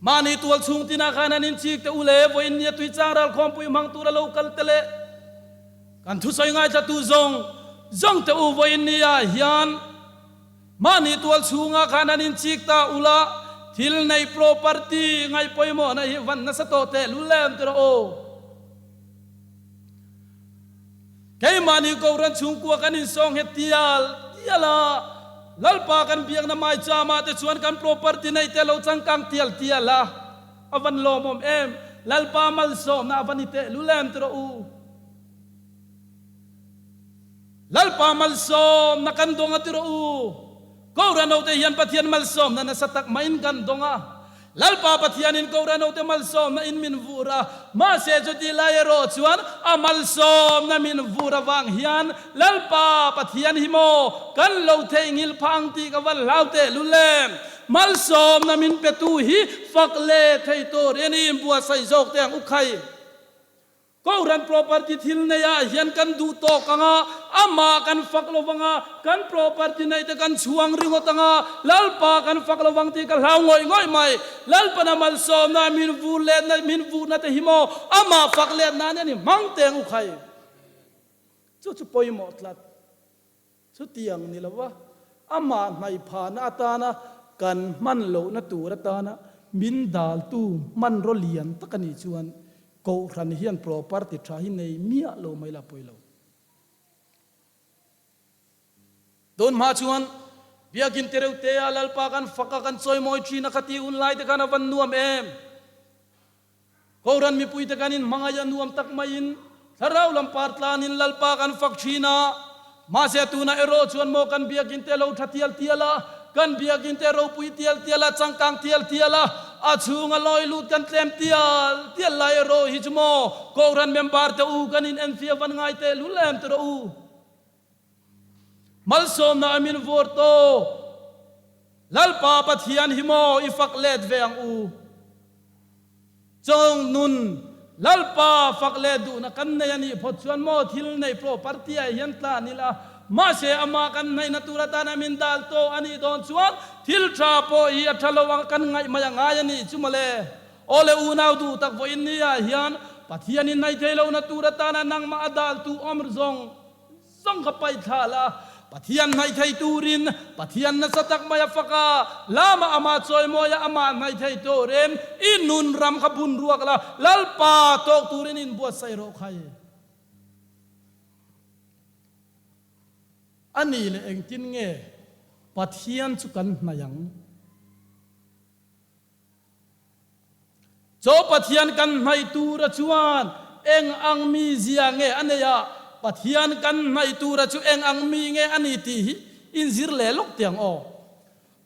Mahni tual chhung tinah khan an inchik teh u le, vawiin nia tui chang ralkhawmpui hmang tura lo kal te leh kan thusawi ngaithlatu zawng zawng teh u vawiin nia hian mahni tual chhungah khan an inchik ta ula thil nei property ngaih pawimawhna hi van nasa tawh teh lul em ti rawh aw. Keimahni Kohhran chhungkua kan insawng nghet tial tial a, Lalpa kan biakna maichama te chuan kan property neih te lo changkang tial tial a, a van lawmawm em? Lalpa malsawmna a va ni tehlul em ti rawh u. Lalpa malsawmna kan dawng a ti rawh u. Kohhran hote hian Pathian malsawmna nasa tak maiin kan dawng a. Lalpa Pathianin Kohhran hote malsawmna in min vur a, mahse chuti lai erawh chuan a malsawmna min vur avang hian Lalpa Pathian hi maw kan lo theihnghilh phah ang tih ka van hlau tehlul em? Malsawmna min petu hi fak leh thei tur hian i inbuatsaih zawk teh ang u khai. Kohhran property thil neiah hian kan duh tawk ang a, amah kan fak lo vang a, kan property neih te kan chhuang ringawt ang a, Lalpa kan fak lo vang tih ka hlau ngawih ngawih mai. Lalpana malsawmna min vur letna, min vuhna te hi maw amah fak let nan hian i hmang teng u khai. Chu chu pawimawh tlat. Chutiang ni lova amah hnaihphahna atana kan hman lohna tur atana min daltu hmanraw lian tak a nih chuan Kohhran hian property tha hi nei miah lo mai la pawi lo. Tun hma chuan Biakin Tereuhtea Lalpa kan fak a kan chawimawi thin a kha ti hun lai te khan a van nuam em? Kohhran mipuite kan inhmangaih a nuam tak maiin thlarau lam par tlanin Lalpa kan fak thin a, mahse tunah erawh chuan maw kan biakinn te lo tha tial tial a, kan biakinn te ropui tial tial a, changkang tial tial a, a chhunga lawi lut kan tlem tial tial lai erawh hi chu maw Kohhran member te u kan in enfiah van ngai teh lul em ti rawh u. Malsawmna a min vur tawh. Lalpa Pathian hi maw i fak let ve ang u? Chawng nun Lalpa fak leh duhna kan nei a nih phawt chuan maw thil nei pawh party ah hian tlan ila, mahse amah kan hnaihna tur atana min dal tawh a nih dawn chuan thil tha pawh hi a tha lo ang kan ngaih mai a ngai a nih chu mawle. Aw le unau duh tak vawiin ni ah hian Pathian in hnaih thei lohna tur atana nangmah a daltu awm zawng Zawng ka paih thla la, Pathian hnaih thei turin, Pathian nasa tak mai a fak a, lama amah chawimawi a amah hnaih thei turin i nun ram kha bun ruak la, Lalpa tawk turin inbuatsaih rawh khai. A nih leh engtin nge Pathian chu kan hnaih ang? Chaw Pathian kan hnaih tura chuan eng ang mi zia nge a nei a, Pathian kan hnaih tura chu eng ang mi nge a ni tih hi inzir leh lawk teh ang aw.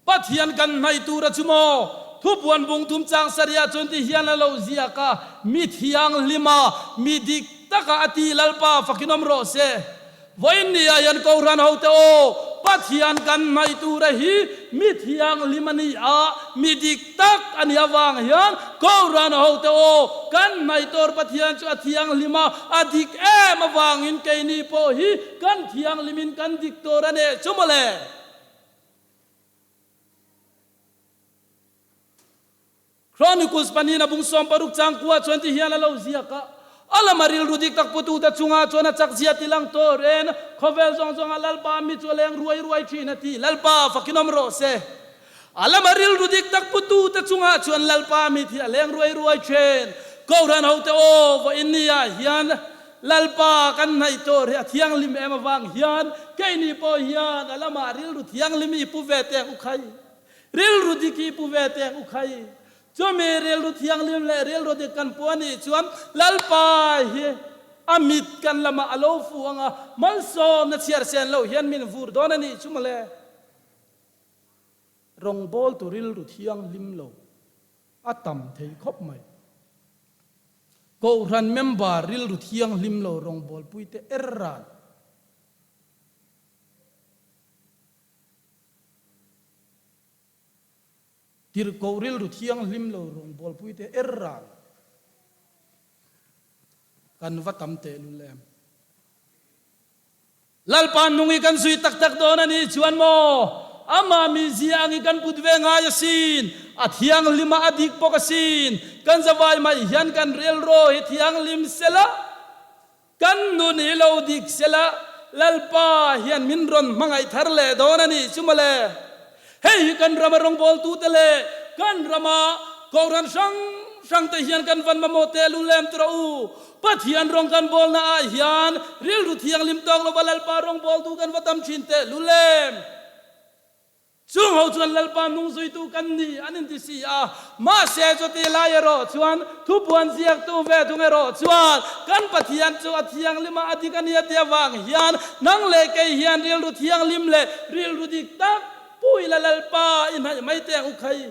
Pathian kan hnaih tura chu maw? Thupuan bung thum chang sarih chuan ti hian a lo ziak a, Mi thianghlima, mi dik taka a ti Lalpa fakin awm rawh se. Vawiin ni ah hian Kohhran hote aw, Pathian kan hnaih tura hi mi thianghlim a ni a, mi dik tak a nih avang hian Kohhran hote aw, kan hnaih tur Pathian chu a thianghlim a, a dik em avangin keini pawh hi kan thianghlimin kan dik tur a ni chu mawle. Chronicles pahnihna bung 60 changkua chuan ti hian a lo ziak a, A lama rilru dik tak putute chungah chuan a chakzia ti lang tawh reng, khawvel zawng zawngah Lalpa mi chu a leng ruai ruai thin a ti, Lalpa fakin awm rawh se. A lama rilru dik tak putute chungah chuan Lalpa mi thi a leng ruai ruai thin. Kohhran hote aw vawiin ni ah hian Lalpa kan hnaih tawh rih a thianghlim em avang hian keini pawh hian a lamah rilru thianghlim i pu ve teh u khai. Rilru dik hi pu ve teh u khai. Chumi rilru thianghlim leh rilru dik kan pu a nih chuan Lalpa hi a mit kan lamah a lo fu ang a, malsawmna chhiar sen loh hian min vur dawn a nih chu mawle. Rawngbawltu rilru thianghlim lo a tam thei khawp mai. Kohhran member rilru thianghlim lo rawngbawlpuite er ran. Tirhkoh rilru thianghlim lo rawngbawlpuite er ran kan va tam tehlul em? Lalpa nung i kan zui tak tak dawn a nih chuan maw amah mizia ang i kan put ve ngai asin, a thianghlim a a dik bawk asin, kan zavai mai hian kan rilru hi thianghlim sela, Kan nun hi lo dik sela, Lalpa hian min rawn hmangaih thar leh dawn a nih chu mawle. Hei hi kan rama rawngbawltute leh kan rama Kohhran hrang hrangte hian kan van mamawh teh lu lem tura u. Pathian rawng kan bawlna ah hian rilru thianghlim tawk lova Lalpa rawngbawltu kan va tam thin teh lu lem. Chung ho chuan Lalpa nung zuitu kan ni an inti si a, mahse chuti lai erawh chuan thupuan ziaktu ve thung erawh chuan kan Pathian chu a thianghlim a, a dik a nia ti avang hian nang leh kei hian rilru thianghlim leh rilru dik tak pu ila Lalpa i hnaih mai teh ang u khai.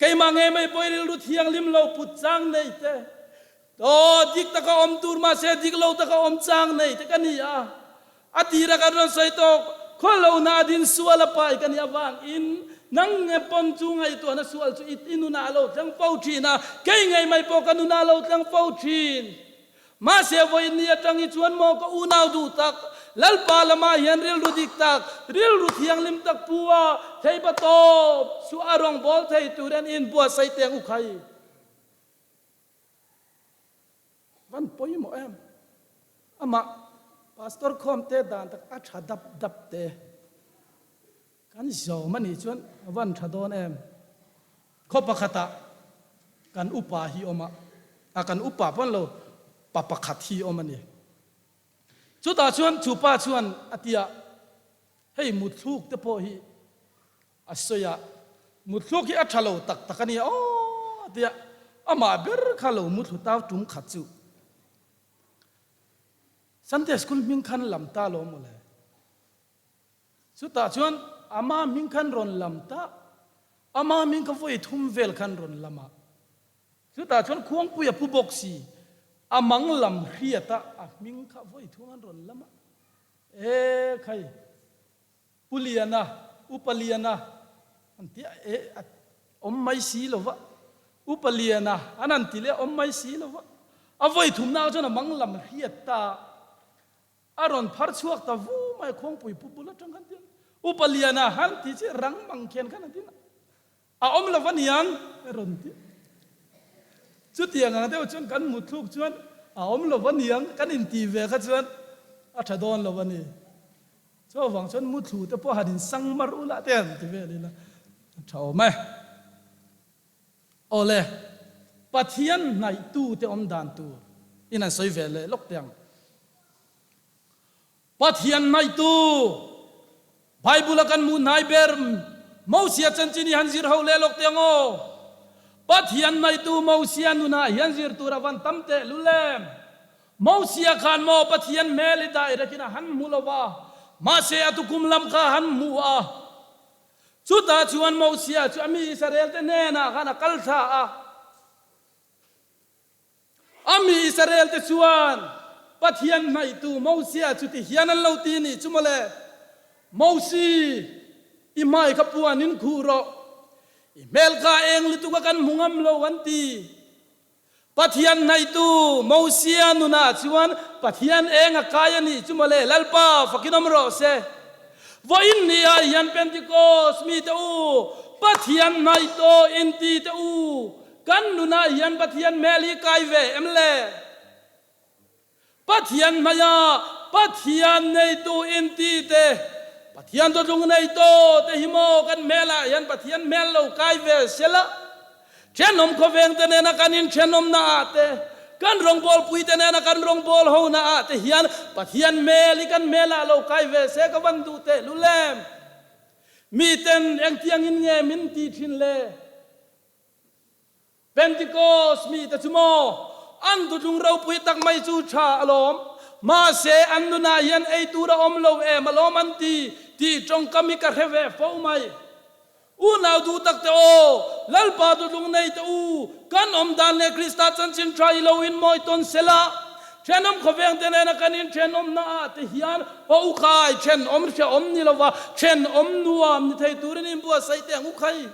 Keimah ngei mai pawh i rilru thianghlim lo put chang nei te, aw dik taka awm tur mahse dik lo taka awm chang nei te ka ni a. A tira kan rawn sawi tawk, khuallohna a din sual a pai ka nih avangin nang nge pawn chu ngaihtuahna sual chu i nunah a lo thleng fo thin a, kei ngei mai pawh ka nunah a lo thleng fo thin. Mahse vawiin ni atang hi chuan maw ka unau duh tak, Lalpa lamah hian rilru dik tak, rilru thianghlim tak pu a, theipa tawp chu a rawn bawl thei tur hian inbuatsaih teh ang u khai. Van pawimawh em? Amah Pastor Khawmte dan tak a tha dap dap te kan zawm a nih chuan a van tha dawn em? Khaw pakhatah kan upa hi awm a, a kan upa pawn lo pa pakhat hi awm a ni. Chutah chuan chu pa chuan a ti a, hei muthluk te pawh hi a sawi a, muthluk hi a tha lo tak tak a nia aw a ti a, amah ber kha lo muthlu tau tum khat chu. Sunday school hming khan lam ta lo mawle. Chutah chuan ama hming khan rawn lam ta, ama hming kha vawi thum vel khan rawn lam a. Chutah chuan Khuangpui a pu bawk si, a mang lam hriat a, a hming kha vawi thum an rawn lam a. E khai, Pu Liana, Upa Liana an ti a, e a awm mai si lo va, Upa Liana an han ti leh a awm mai si lo va. A vawi thumna chuan a mang lam hriat ta. A rawn phar chhuak ta vu mai a, Khuangpui pu bul atang khan tin Upa Liana han ti chi rang mang khian khan an tin a, a awm lo va niang a rawn ti. Chutiang ang deuh chuan kan mutthluk chuan a awm lo va niang kan intih ve kha chuan a tha dawn lo a ni. Chuvang chuan muthlu te pawh han insang mar ula te han ti vel ila a tha awm e. Awle, Pathian hnaihtute awm dan tur in an sawi ve leh lawk teh ang. Pathian hnaihtu, Bible a kan hmuh hnai ber Mosia chanchin hi han zir ho leh lawk teh ang aw. Pathian hnaihtu Mosia nunah hian zir tur a van tam teh lul em? Mosia khan maw Pathian hmel i direct in a han hmu lo va, mahse a tukum lam kha a han hmu a. Chutah chuan Mosia chu a mi Israel te hnenah khan a kal thla a. A mi Israel te chuan Pathian hnaihtu Mosia chu ti hian an lo ti nih chu mawle, Mosi, i hmai kha puan in khuh rawh, i hmel kha eng lutuk a kan hmu ngam lo an ti. Pathian hnaihtu Mosia nunah chuan Pathian eng a kai a nih chu mawle, Lalpa fakin awm rawh se. Vawiin ni ah hian Pentecost mite u, Pathian hnaihtaw inti te u, Kan nunah hian Pathian hmel hi kai ve em le? Pathian hmaiah Pathian neitu inti te, Pathian dawtlung neito te hi maw kan hmelah hian Pathian hmel lo kai ve sela? Thenawm khawveng te nena kan inthenawmna ah te, kan rawngbawlpui te nena kan rawngbawl hona ah te hian Pathian hmel hi kan hmelah lo kai ve se ka van duh tehlul em? Miten engtiangin nge min ti thin le? Pentecost mite chu maw an dutlung ropui tak mai chu tha alawm, mahse an nunah hian ei tur a awm lo em alawm an ti tih tawngkam hi ka hre ve fo mai. Unau duh tak te aw, Lalpa dutlung nei te u, kan awm dan leh Krista chanchin tha i lo inmawi tawn sela, thenawm khawveng te nena kan inthenawmna ah te hian haw u khai, thenawm hrehawm ni lova thenawm nuam ni thei turin inbuatsaih teh ang u khai.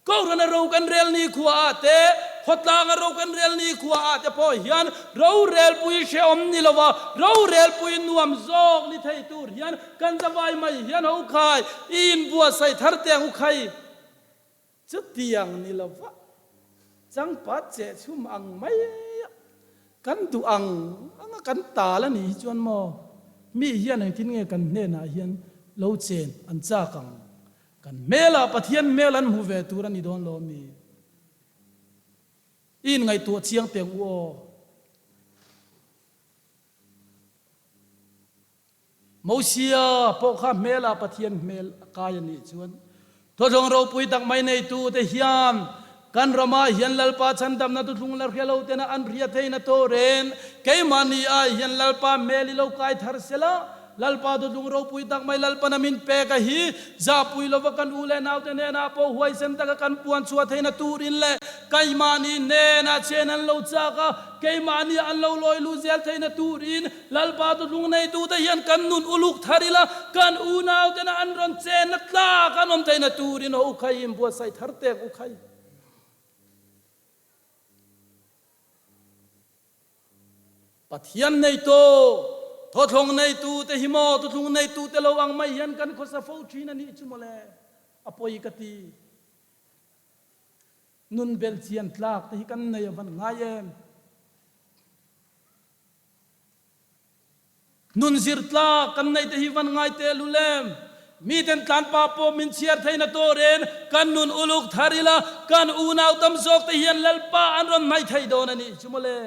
Kohhran a ro kan rel ni khua ah te, khawtlang a ro kan rel ni khua ah te pawh hian rorelpui hrehawm ni lova rorelpui nuam zawk ni thei tur hian kan zavai mai hian ho khai i inbuatsaih thar teh ang u khai. Chutiang ni lova changpat chehchhum ang mai a kan duh ang anga kan tal a nih hi chuan maw mi hian engtin nge kan hnenah hian lo chen an chak ang Kan hmelah Pathian hmel an hmu ve tur a ni dawn lo mi? I inngaihtuah chiang teh ang u aw. Mosia pawh kha hmelah Pathian hmel a kai a nih chuan thawhlawng ropui tak mai neitute hian kan ramah hian Lalpa chhandamna tuthlung la hria lo tena an hria theihna tawh reng keimahni ah hian Lalpa hmel i lo kai thar sela. Lalpa dutlung ropui tak mai Lalpana min pek a hi, zahpui lova kan u leh naute hnenah pawh huaisen taka kan puan chhuah theihna turin leh keimahni hnenah chen an lo chak a, keimahni an lo lawi luh zel theihna turin Lalpa dutlung neitute hian kan nun uluk thar ila, kan u nautena an rawn chenna tlak an awm theihna turin haw u khai inbuatsaih thar tek u khai. Pathian neitu, thawthlawng neitu te hi maw tuthlung neitu te lo ang mai hian kan khawsa fo thin a nih chu mawle, a pawi ka ti. Nun bel chian tlak te hi kan nei a van ngai em? Nun zir tlak kan neih te hi van ngai teh lul em? Miten tlanpa pawh min chhiar theihna turin kan nun uluk thar ila, kan unau tam zawk te hian Lalpa an rawn hnaih thei dawn a nih chu mawle.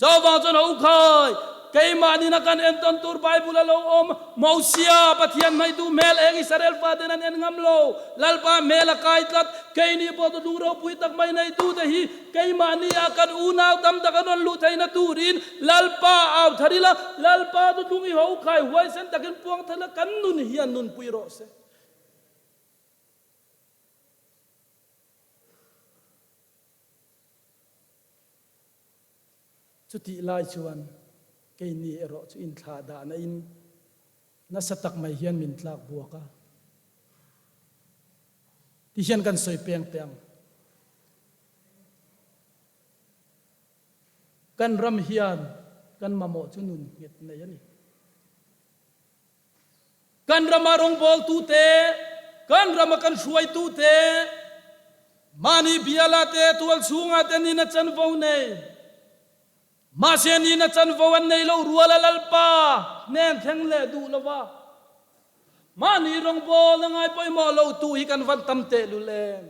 Chuvang chuan ho khai, keimahni na kan entawn tur Bible a lo awm, Mosia, Pathian hnaihtu hmel eng Israel faten an en ngam lo, Lalpa hmel a kai tlat, keini pawh tutlung ropui tak mai neitute hi Keimahni ah kan unau tam tak an rawn luh theihna turin Lalpa au thar ila, Lalpa chu tlung i ho khai huaisen takin puang thar ila, kan nun hian nunpui rawh se. Chutih lai chuan keini erawh chu inthlah dahna in nasa tak mai hian min tlak buak a. Ti hian kan sawi peng teh ang. Kan ram hian kan mamawh chu nun nghet nei a ni. Kan rama rawngbawltute, kan rama kan hruaitute, mahni biala te, tual chhunga te nina chanvo nei. Mahse nina chanvo an nei lo rual a Lalpa hnen thleng leh duh lo va, mahni rawngbawlna ngai pawimawh lo tu hi kan van tam tehlul em?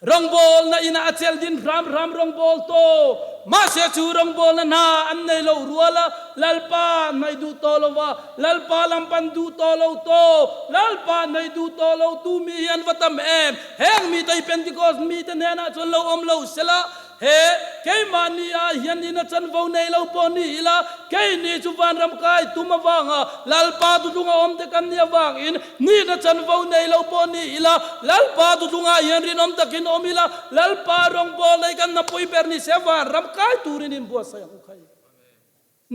Rawngbawlna inah a chelh din hram hram rawngbawl to. Mahse chu rawngbawlna hna an nei lo rual a, Lalpa hnaih duh tawh lo va, Lalpa lam pan duh tawh lo to. Lalpa hnaih duh tawh lo tu mi hi an va tam em? Heng mite hi Pentecost mite hnenah chuan lo awm lo sela, He keimahni ah hian ina chanvo nei lo pawh ni ila, keini chu vanram kai tum avanga Lalpa duhlunga awm te kan nih avangin nihna chanvo nei lo pawh ni ila, Lalpa duhlungah hian rinawm takin awm ila, Lalpa rawngbawl nei kan hnapui ber ni se vanram kai turin inbuatsaih ang u khai.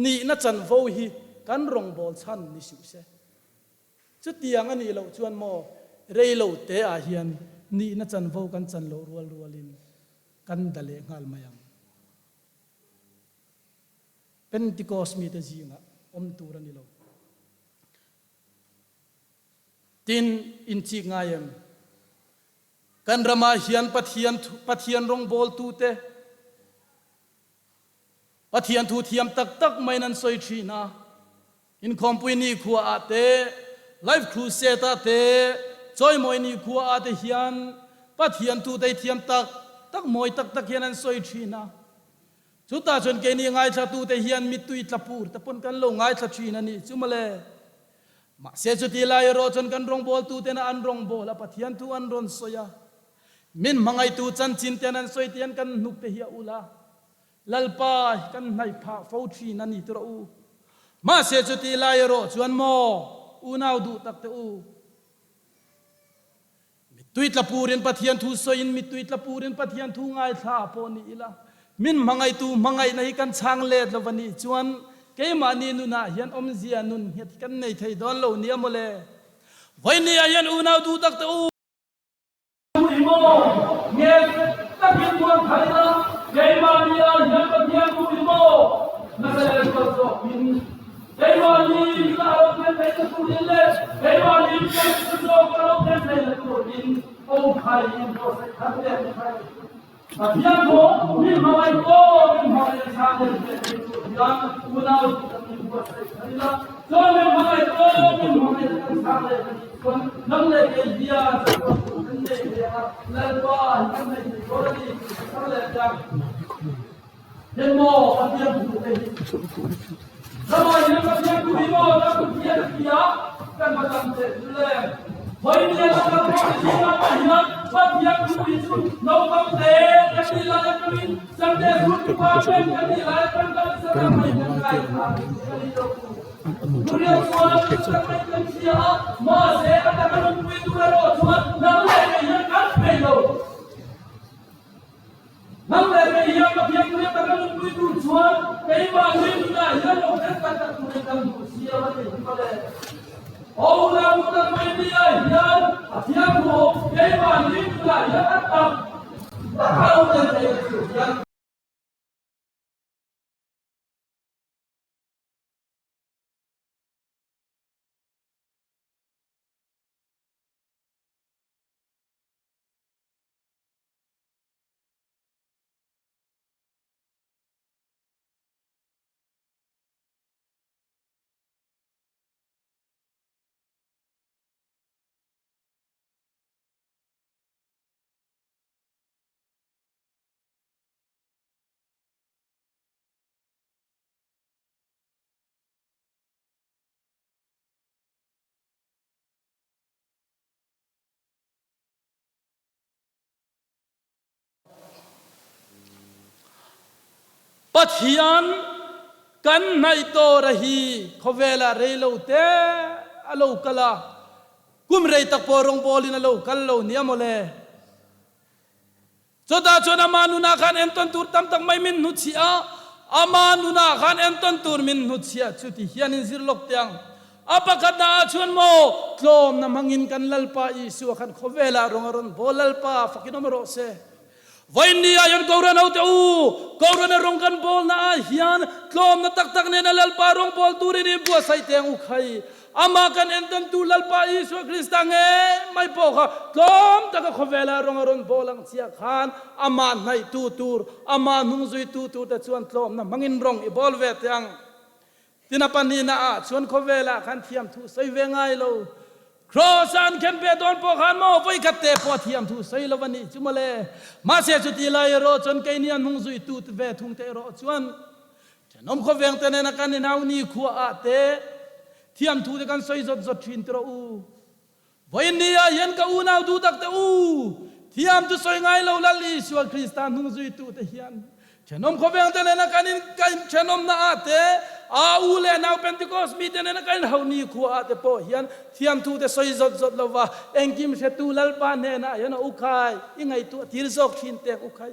Nihna chanvo hi kan rawngbawl chhan ni suh se. Chutiang a nih loh chuan maw rei lo te ah hian nihna chanvo kan chan loh rual rualin kan da leh nghal mai ang. Pentecost mite zingah awm tur a ni lo. Tin, inchik ngai em? Kan ramah hian Pathian Pathian rawngbawltute Pathian thu thiam tak tak maiin an sawi thin a, Inkhawmpui nikhua ah te, Life Crusade ah te, Chawimawi nikhua ah te hian Pathian thu tei thiam tak tak mawi tak tak hian an sawi thin a. Chutah chuan keini ngaithlatute hian mittui tla pur te pawn kan lo ngaithla thin a nih chu mawle. Mahse chuti lai erawh chuan kan rawngbawltutena an rawngbawla Pathian thu an rawn sawi a, min hmangaihtu chanchin ten an sawi te hian kan hnuk te hi a ul a. Lalpa hi kan hnaih phah fo thin a ni ti rawh u. Mahse chuti lai erawh chuan maw unau duh tak te u, mittui tla purin Pathian thu sawiin mittui tla purin Pathian thu ngaithla pawh ni ila, min hmangaihtu hmangaihna hi kan chhang let lo va nih chuan keimahni nunah hian awmzia nun nghet hi kan nei thei dawn lo nia mawle. Vawiin ah hian unau duh tak te u, Ui maw, nge takin tuan thar ila, keimahni ah hian Pathian ui maw, nasa leh zual zawkin keimahni nula a lo thlen theihna turin leh keimahni nula nasa zawk a lo thlen theihna turin Awmphai in buatsaih thar leh ni thar. Pathian maw, min hmangaih maw, min hmangaih a chhang leh ve thei tur hian unau duh tak in buatsaih thar ila, chuan min hmangaih maw, min hmangaih a kan chhang leh ka tih chuan nang leh kei hian sakawr tur kan nei ve a, Lalpa hi kan nei thei dawn a ni tih ka thar leh chiang. Hian maw Pathian thu te hi Ramah hian Pathian thu hi maw kan Pathian a ti a, kan va tam teh chu le. Vawinia lo kal khawm zingah pawh hian Pathian thu hi chu naupang te kan nih lai atangin Sunday school tupa pen kan nih lai atang kan nasa ta mai kan ngai kha ka nih lo tu. Durian chuan nasa mai kan hria a, mahse a taka nunpui tur erawh chuan nang leh kei hian kan thei lo. Nang leh kei hian ka biakpui taka nunpui tur chuan keimah nui nunah hian lo thlen tak tak turin kan duh si a va ti hi mawle. Aw unau tak mai nia hian a thiam thu keimah nui nunah hian a tak tak a lo thlen theih na tur hian. Pathian kan hnaih tawra hi khawvelah rei lo te a lo kal a, kum rei tak pawh rawngbawlin a lo kal lo nia mawle. Chutah chuan ama nunah khan entawn tur tam tak mai min hnuchhiah a, ama nunah khan entawn tur min hnuchhiah chu ti hian in zir lawk teh ang. A pakhatna ah chuan maw tlawmna hmangin kan Lalpa Isua khan khawvelah rawng a rawn bawl Lalpa fakin awm rawh se. Vawiin ah hian Kohhran hote u, Kohhrana rawng kan bawlna ah hian tlawmna tak tak nena Lalpa rawng bawl turin in buatsaih teh ang u khai. Amah kan entawntu Lalpa Isua Krista ngei mai pawh kha tlawm taka khawvela rawng a rawn bawl ang chiah khan amah hnaihtu tur, amah hnungzuitu turte chuan tlawmna hmangin rawng i bawl ve teh ang. Tin a pahnihna ah chuan khawvelah khan thiamthu sawi ve ngai lo. Kraws-a an khen ve dawn pawh khan maw vawikhat te pawh a thiam thu sawi lo a nih chu mawle. Mahse chuti lai erawh chuan keini an hmung zui tut ve thung te erawh chuan thenawm khawveng te nena kan inhau ni khua ah te thiam thu te kan sawi zawt zawt thin tiraw u. Vawiin ni ah hian ka unau duh tak te u, thiam chu sawi ngai lo Lal Isua Krista hnung zuitu te hian thenawm khawveng te nena kan in ka in thenawmna ah te, a u leh nau Pentecost mi te nena kan in hauh ni khua ah te pawh hian thiam thu te sawi zawt zawt lo va, engkim hretu Lalpa hnenah hian a u khai i ngaihtuah tir zawk thin tek u khai.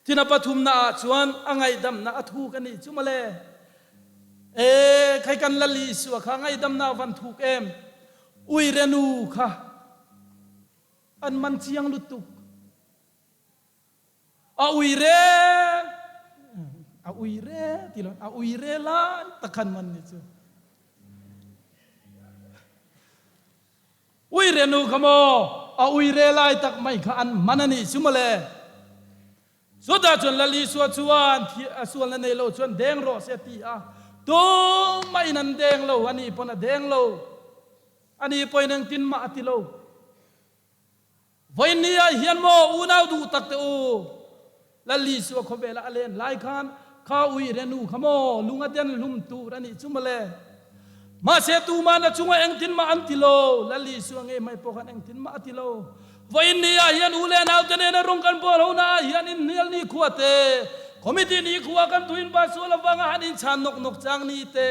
Thina pathumna ah chuan a ngaihdamna a thuk a nih chu mawle. E, khai kan Lal Isua kha ngaihdamna a van thuk em? Uire nu kha an man chiang lutuk. A uire, a uire ti lo, a uire lai tak khan man ni chu. Uire nu kha maw a uire lai tak mai kha an man a nih chu mawle. Chutah chuan Lal Isua chuan thi a sualna nei lo chuan deng rawh se a ti a. Tumah in an deng lo, ani pawn a deng lo. Ani pawhin engtin mah a ti lo. Vawiin ni ah hian maw unau duh tak te u, Lal Isua khawvelah a len lai khan kha uire nu kha maw lung a den hlum tur a nih chu mawle. Mahse tuman a chungah engtin mah an ti lo, Lal Isua ngei mai pawh khan engtin mah a ti lo. Vawiin ni ah hian u leh naute nena rawng kan bual ho na ah hian inhnial ni khua te, committee ni khua kan thuin pa sual avanga han inchhan nawk nawk chang ni te,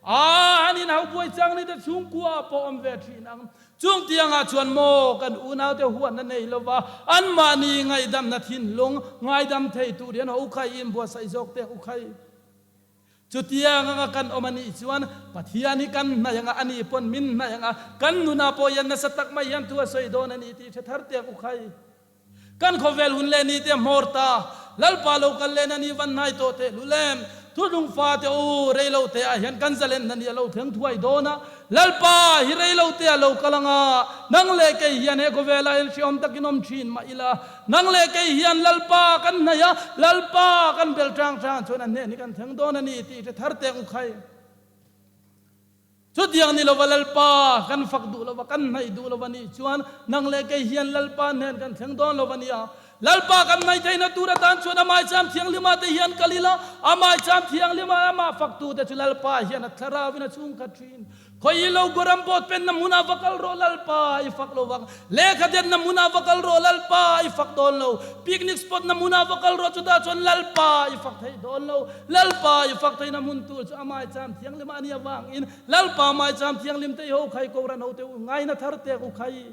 A han in hau buai chang ni te chhungkua ah pawh awm ve thin ang. Chung tiangah chuan maw kan unaute huatna nei lova anmahni ngaihdamna thinlung ngaidam thei tur hian ho khai in buatsaih zawk teh u khai. Chutiang anga kan awm a nih chuan Pathian hi kan hnaih anga ani pawn min hnaih anga kan nunah pawh hian nasa tak mai hian thu a sawi dawn a ni tih hre thar teh u khai. Kan khawvel hun leh ni te hmawr ta, Lalpa lo kal len a ni van hnai tawh teh lul em? Thuthlung fate u, rei lo te ah hian kan zalenna ni a lo thleng thuai dawn a, Lalpa hi rei lo te a lo kal ang a, nang leh kei hian he khawvel ah hian hreawm takin awm thin mah ila, nang leh kei hian Lalpa kan hnaih a, Lalpa kan bel tang tang chuan a hnen hi kan thleng dawn a ni tih hre thar teh u khai. Chutiang ni lova Lalpa kan fak duh lova, kan hnaih duh lova nih chuan nang leh kei hian Lalpa hnen kan thleng dawn lo a nia. Lalpa kan hnaih theihna tur atan chuan amah cham thianghlima te hian kal ila, amah cham thianghlima amah faktute chu Lalpa hian a thlarauin a chhungkhat thin. Khawi lo Goram bawt penna hmunah va kal rawh Lalpa i fak lo vang. Lehkha denna hmunah va kal rawh Lalpa i fak dawn lo. Picnic spot na hmunah va kal rawh chutah chuan Lalpa i fak theih dawn lo. Lalpa i fak theihna hmun tur chu a maicham thianghlim a nih avangin Lalpa maicham thianghlim te i ho khai Kohhran hote u ngaina thar tek u khai.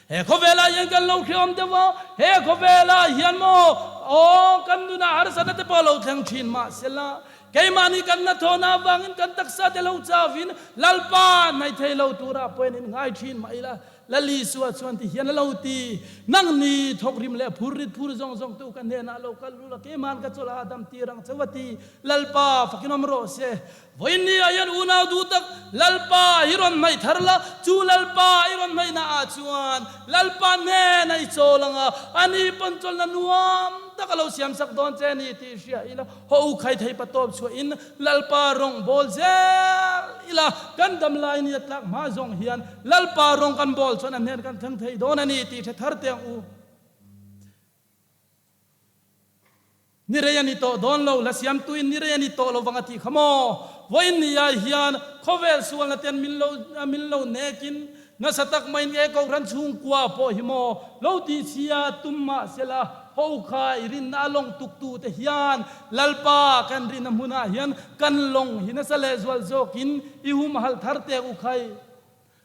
He khawvelah hian kan lo hreawm deuh a, he khawvelah hian maw aw kan nunah harsatna te pawh a lo thleng thin mahsela keimahni kan hnathawhna avangin kan taksa te lo chauhin Lalpa hnaih thei lo turah pawhin in ngai thin mah ila Lal Isua chuan ti hian a lo ti, Nang ni thawk rim leh phur rit phur zawng zawng tu ka hnenah lo kal lul a, keiman ka chawlh a dam tir ang chauh a ti. Lalpa fakin awm rawh se. Vawiin ni ah hian unau duh tak Lalpa i rawn hnaih thar la, chu Lalpa i rawn hnaihna ah chuan Lalpa hnenah i chawl ang a, ani pawn chawlhna nuam tak a lo siamsak dawn che a ni tih hria ila. Haw u khai thei pa tawp chhuah in Lalpa rawng bawl zel ila, kan dam lai ni a tlak hma zawng hian Lalpa rawng kan bawl chuan a hnen kan thleng thei dawn a ni tih hre thar teh ang u. Ni rei a ni tawh dawn lo, la siamtu in ni rei a ni tawh lo vang a tih kha maw? Vawiin ni ah hian khawvel sualna ten min lo min lo nek in nasa tak mai in e Kohhran chhungkua pawh hi maw lo tihchhia tum mah sela, Ho kha i rinna a lawng tuktu te hian Lalpa kan rinna hmunah hian kan lawng hi nasa leh zual zawkin i humhalh thar tek u khai.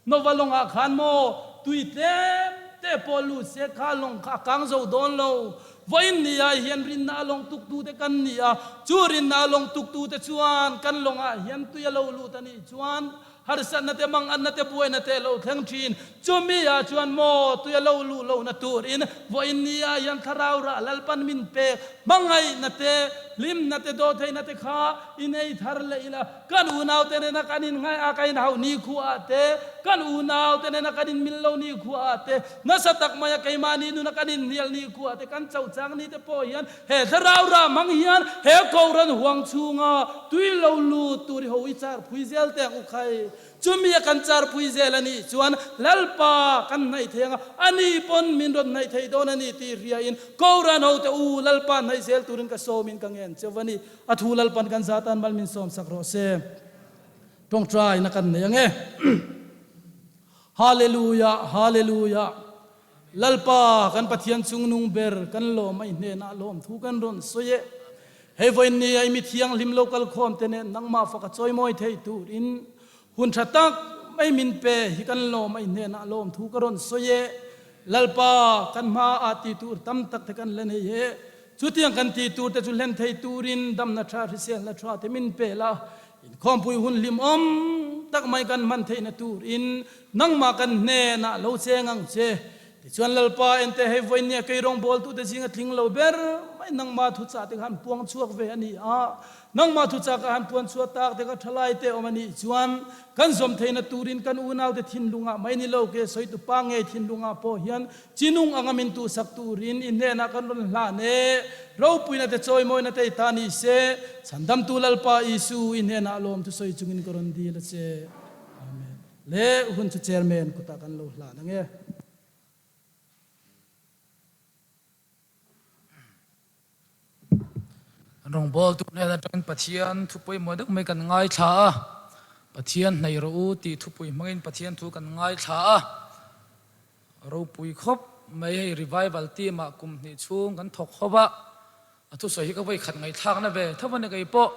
Nova lawngah khan maw tui tlem te pawh lut se kha lawng kha a kang zo dawn lo. Vawiin ni ah hian rinna a lawng tuktu te kan ni a, chu rinna a lawng tuktu te chuan kan lawngah hian tui a lo lut a nih chuan Harsatna te manganna te buaina te lo thleng thin. Chumi ah chuan maw tui a lo luh lohna turin vawiin ni ah hian thlarau rah Lalpan min pek hmangaihna te, hlimna te, dawhtheihna te kha i nei thar leh ila. Kan unau te nena kan inngaih a kan inhauh ni khuah ah te, kan unau te nena kan inmil lo ni khuah ah te, nasa tak maia keimahni nuna kan inhnial ni khuah te, kan chauh chang ni te pawh hian He thlarau rah hmang hian he Kohhran huang chhunga tui lo lut tur hi ho i char phui zel teh ang u khai. Chumi a kan charpui zel a nih chuan Lalpa kan hnaih thei ang a, ani pawn min rawn hnaih thei dawn a ni tih hriain Koran hote u Lalpa hnaih zel turin ka sawmin ka ngen cheu a ni. A thu Lalpan kan za tan mal min sawm sak rawh se. Tawngtaina kan nei ang e. Hallelujah, Hallelujah. Lalpa kan Pathian chungnung ber kan lawm a i hnenah lawmthu kan rawn sawi e. Hei vawiin ni a i mi thianghlim lo kalkhawm te nen nangmah fak a chawimawi thei turin hun tha tak mai min pe hi kan lawm a i hnenah lawmthu ka rawn sawi e. Lalpa kan hmaah ti tur tam tak te kan la nei e. Chutiang kan ti tur te chu hlen thei turin damna tha hriselna tha te min pe la. Inkhawmpui hun hlimawm tak mai kan hman theihna turin nangmah kan hnenah lo cheng ang che. Tichuan Lalpa ente hei vawinia kei rawngbawltute zinga tling lo ber mai nangmah thuchah te kha han puang chhuak ve a ni a. Nangmah thuchah kha han puan chhuah tak te kha thalaite awm a nih chuan kan zawm theihna turin kan unaute thinlungah mai ni lo ke sawitu pa ngei thinlungah pawh hian Chinung anga min tuhsak turin i hnenah kan rawn hlan e. Ropuina te chawimawina te i ta ni se, Chhandamtu Lalpa Isu i hnenah lawm thusawi chungin ka rawn dil a che. Amen. Le hun chu Chairman kutah kan lo hlan ang e. Rawngbawltu hnen atangin Pathian thu pawimawh deuh mai kan ngaithla a, Pathian hnaih rawh u tih thupui hmangin Pathian thu kan ngaithla a. Ropui khawp mai hei revival team ah kum hnih chhung kan thawk khawp a, a thusawi hi ka vawi khat ngaihthlakna ve tho a ni kei pawh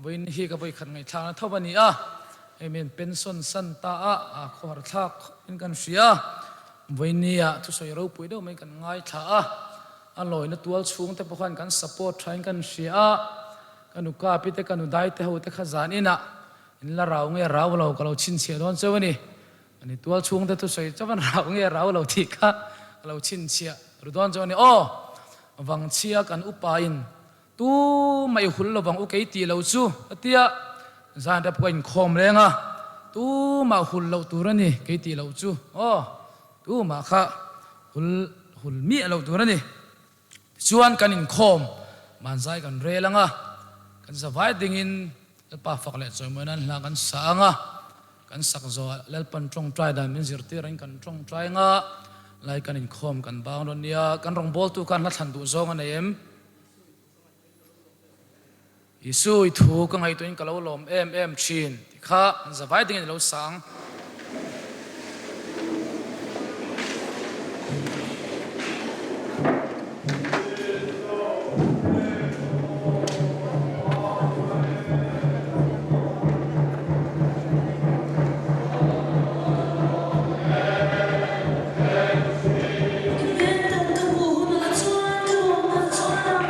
vawiin hi ka vawi khat ngaihthlakna tho a ni a, hei min pension san ta a, a khawhar thlak khawp in kan hria, vawiin ni ah thusawi ropui deuh mai kan ngaithla a, a lawina tual chhung te pawh khan kan support tha in kan hria a, ka nu kapi te ka nu dai te ho te kha zan inah in la rau nge rau lo ka lo chhinchhiah dawn cheu a ni. Ani tual chhungte thusawi chuan rau nge rau lo tih kha a lo chhinchhiah ru dawn chu a ni. Aw! Vangchhia kan upa in tu mah i hul lovang u kei tih lo chu a tia zan rep ka inkhawm reng a, tu mah hul loh tur a ni kei tih lo chu. Aw! Tu mah kha hul hul miah loh tur a ni. Tichuan kan inkhawm manzai kan rel ang a, kan zavai dingin Lalpa fak leh chawimawi nan hla kan sa ang a, kan sak zawhah Lalpan tawngtai dan min zirtir angin kan tawngtai ang a, lai kan inkhawm kan bang dawn nia, kan rawngbawltu khan hla thlan duh zawng a nei em? Isu i thu ka ngaihtuahin ka lo lawm em em thin tih kha an zavai dingin i lo sa ang. I hmel tam ka hmuh hunah chuan ka lawmna chuan a.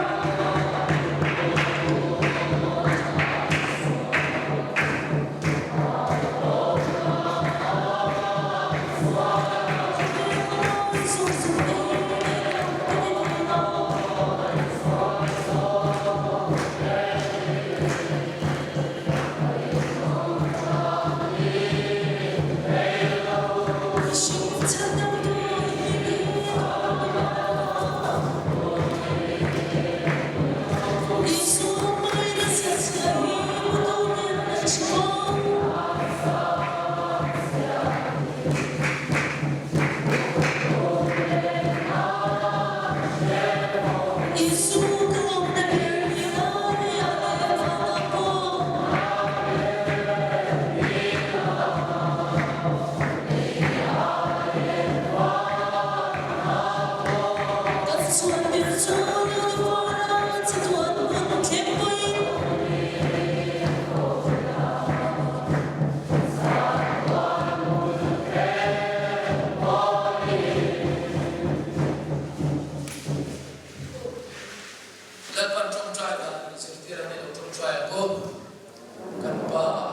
Lalpan ṭawngṭai dan min zirtir a, ni lo ṭawngṭai ang u. Kan pa.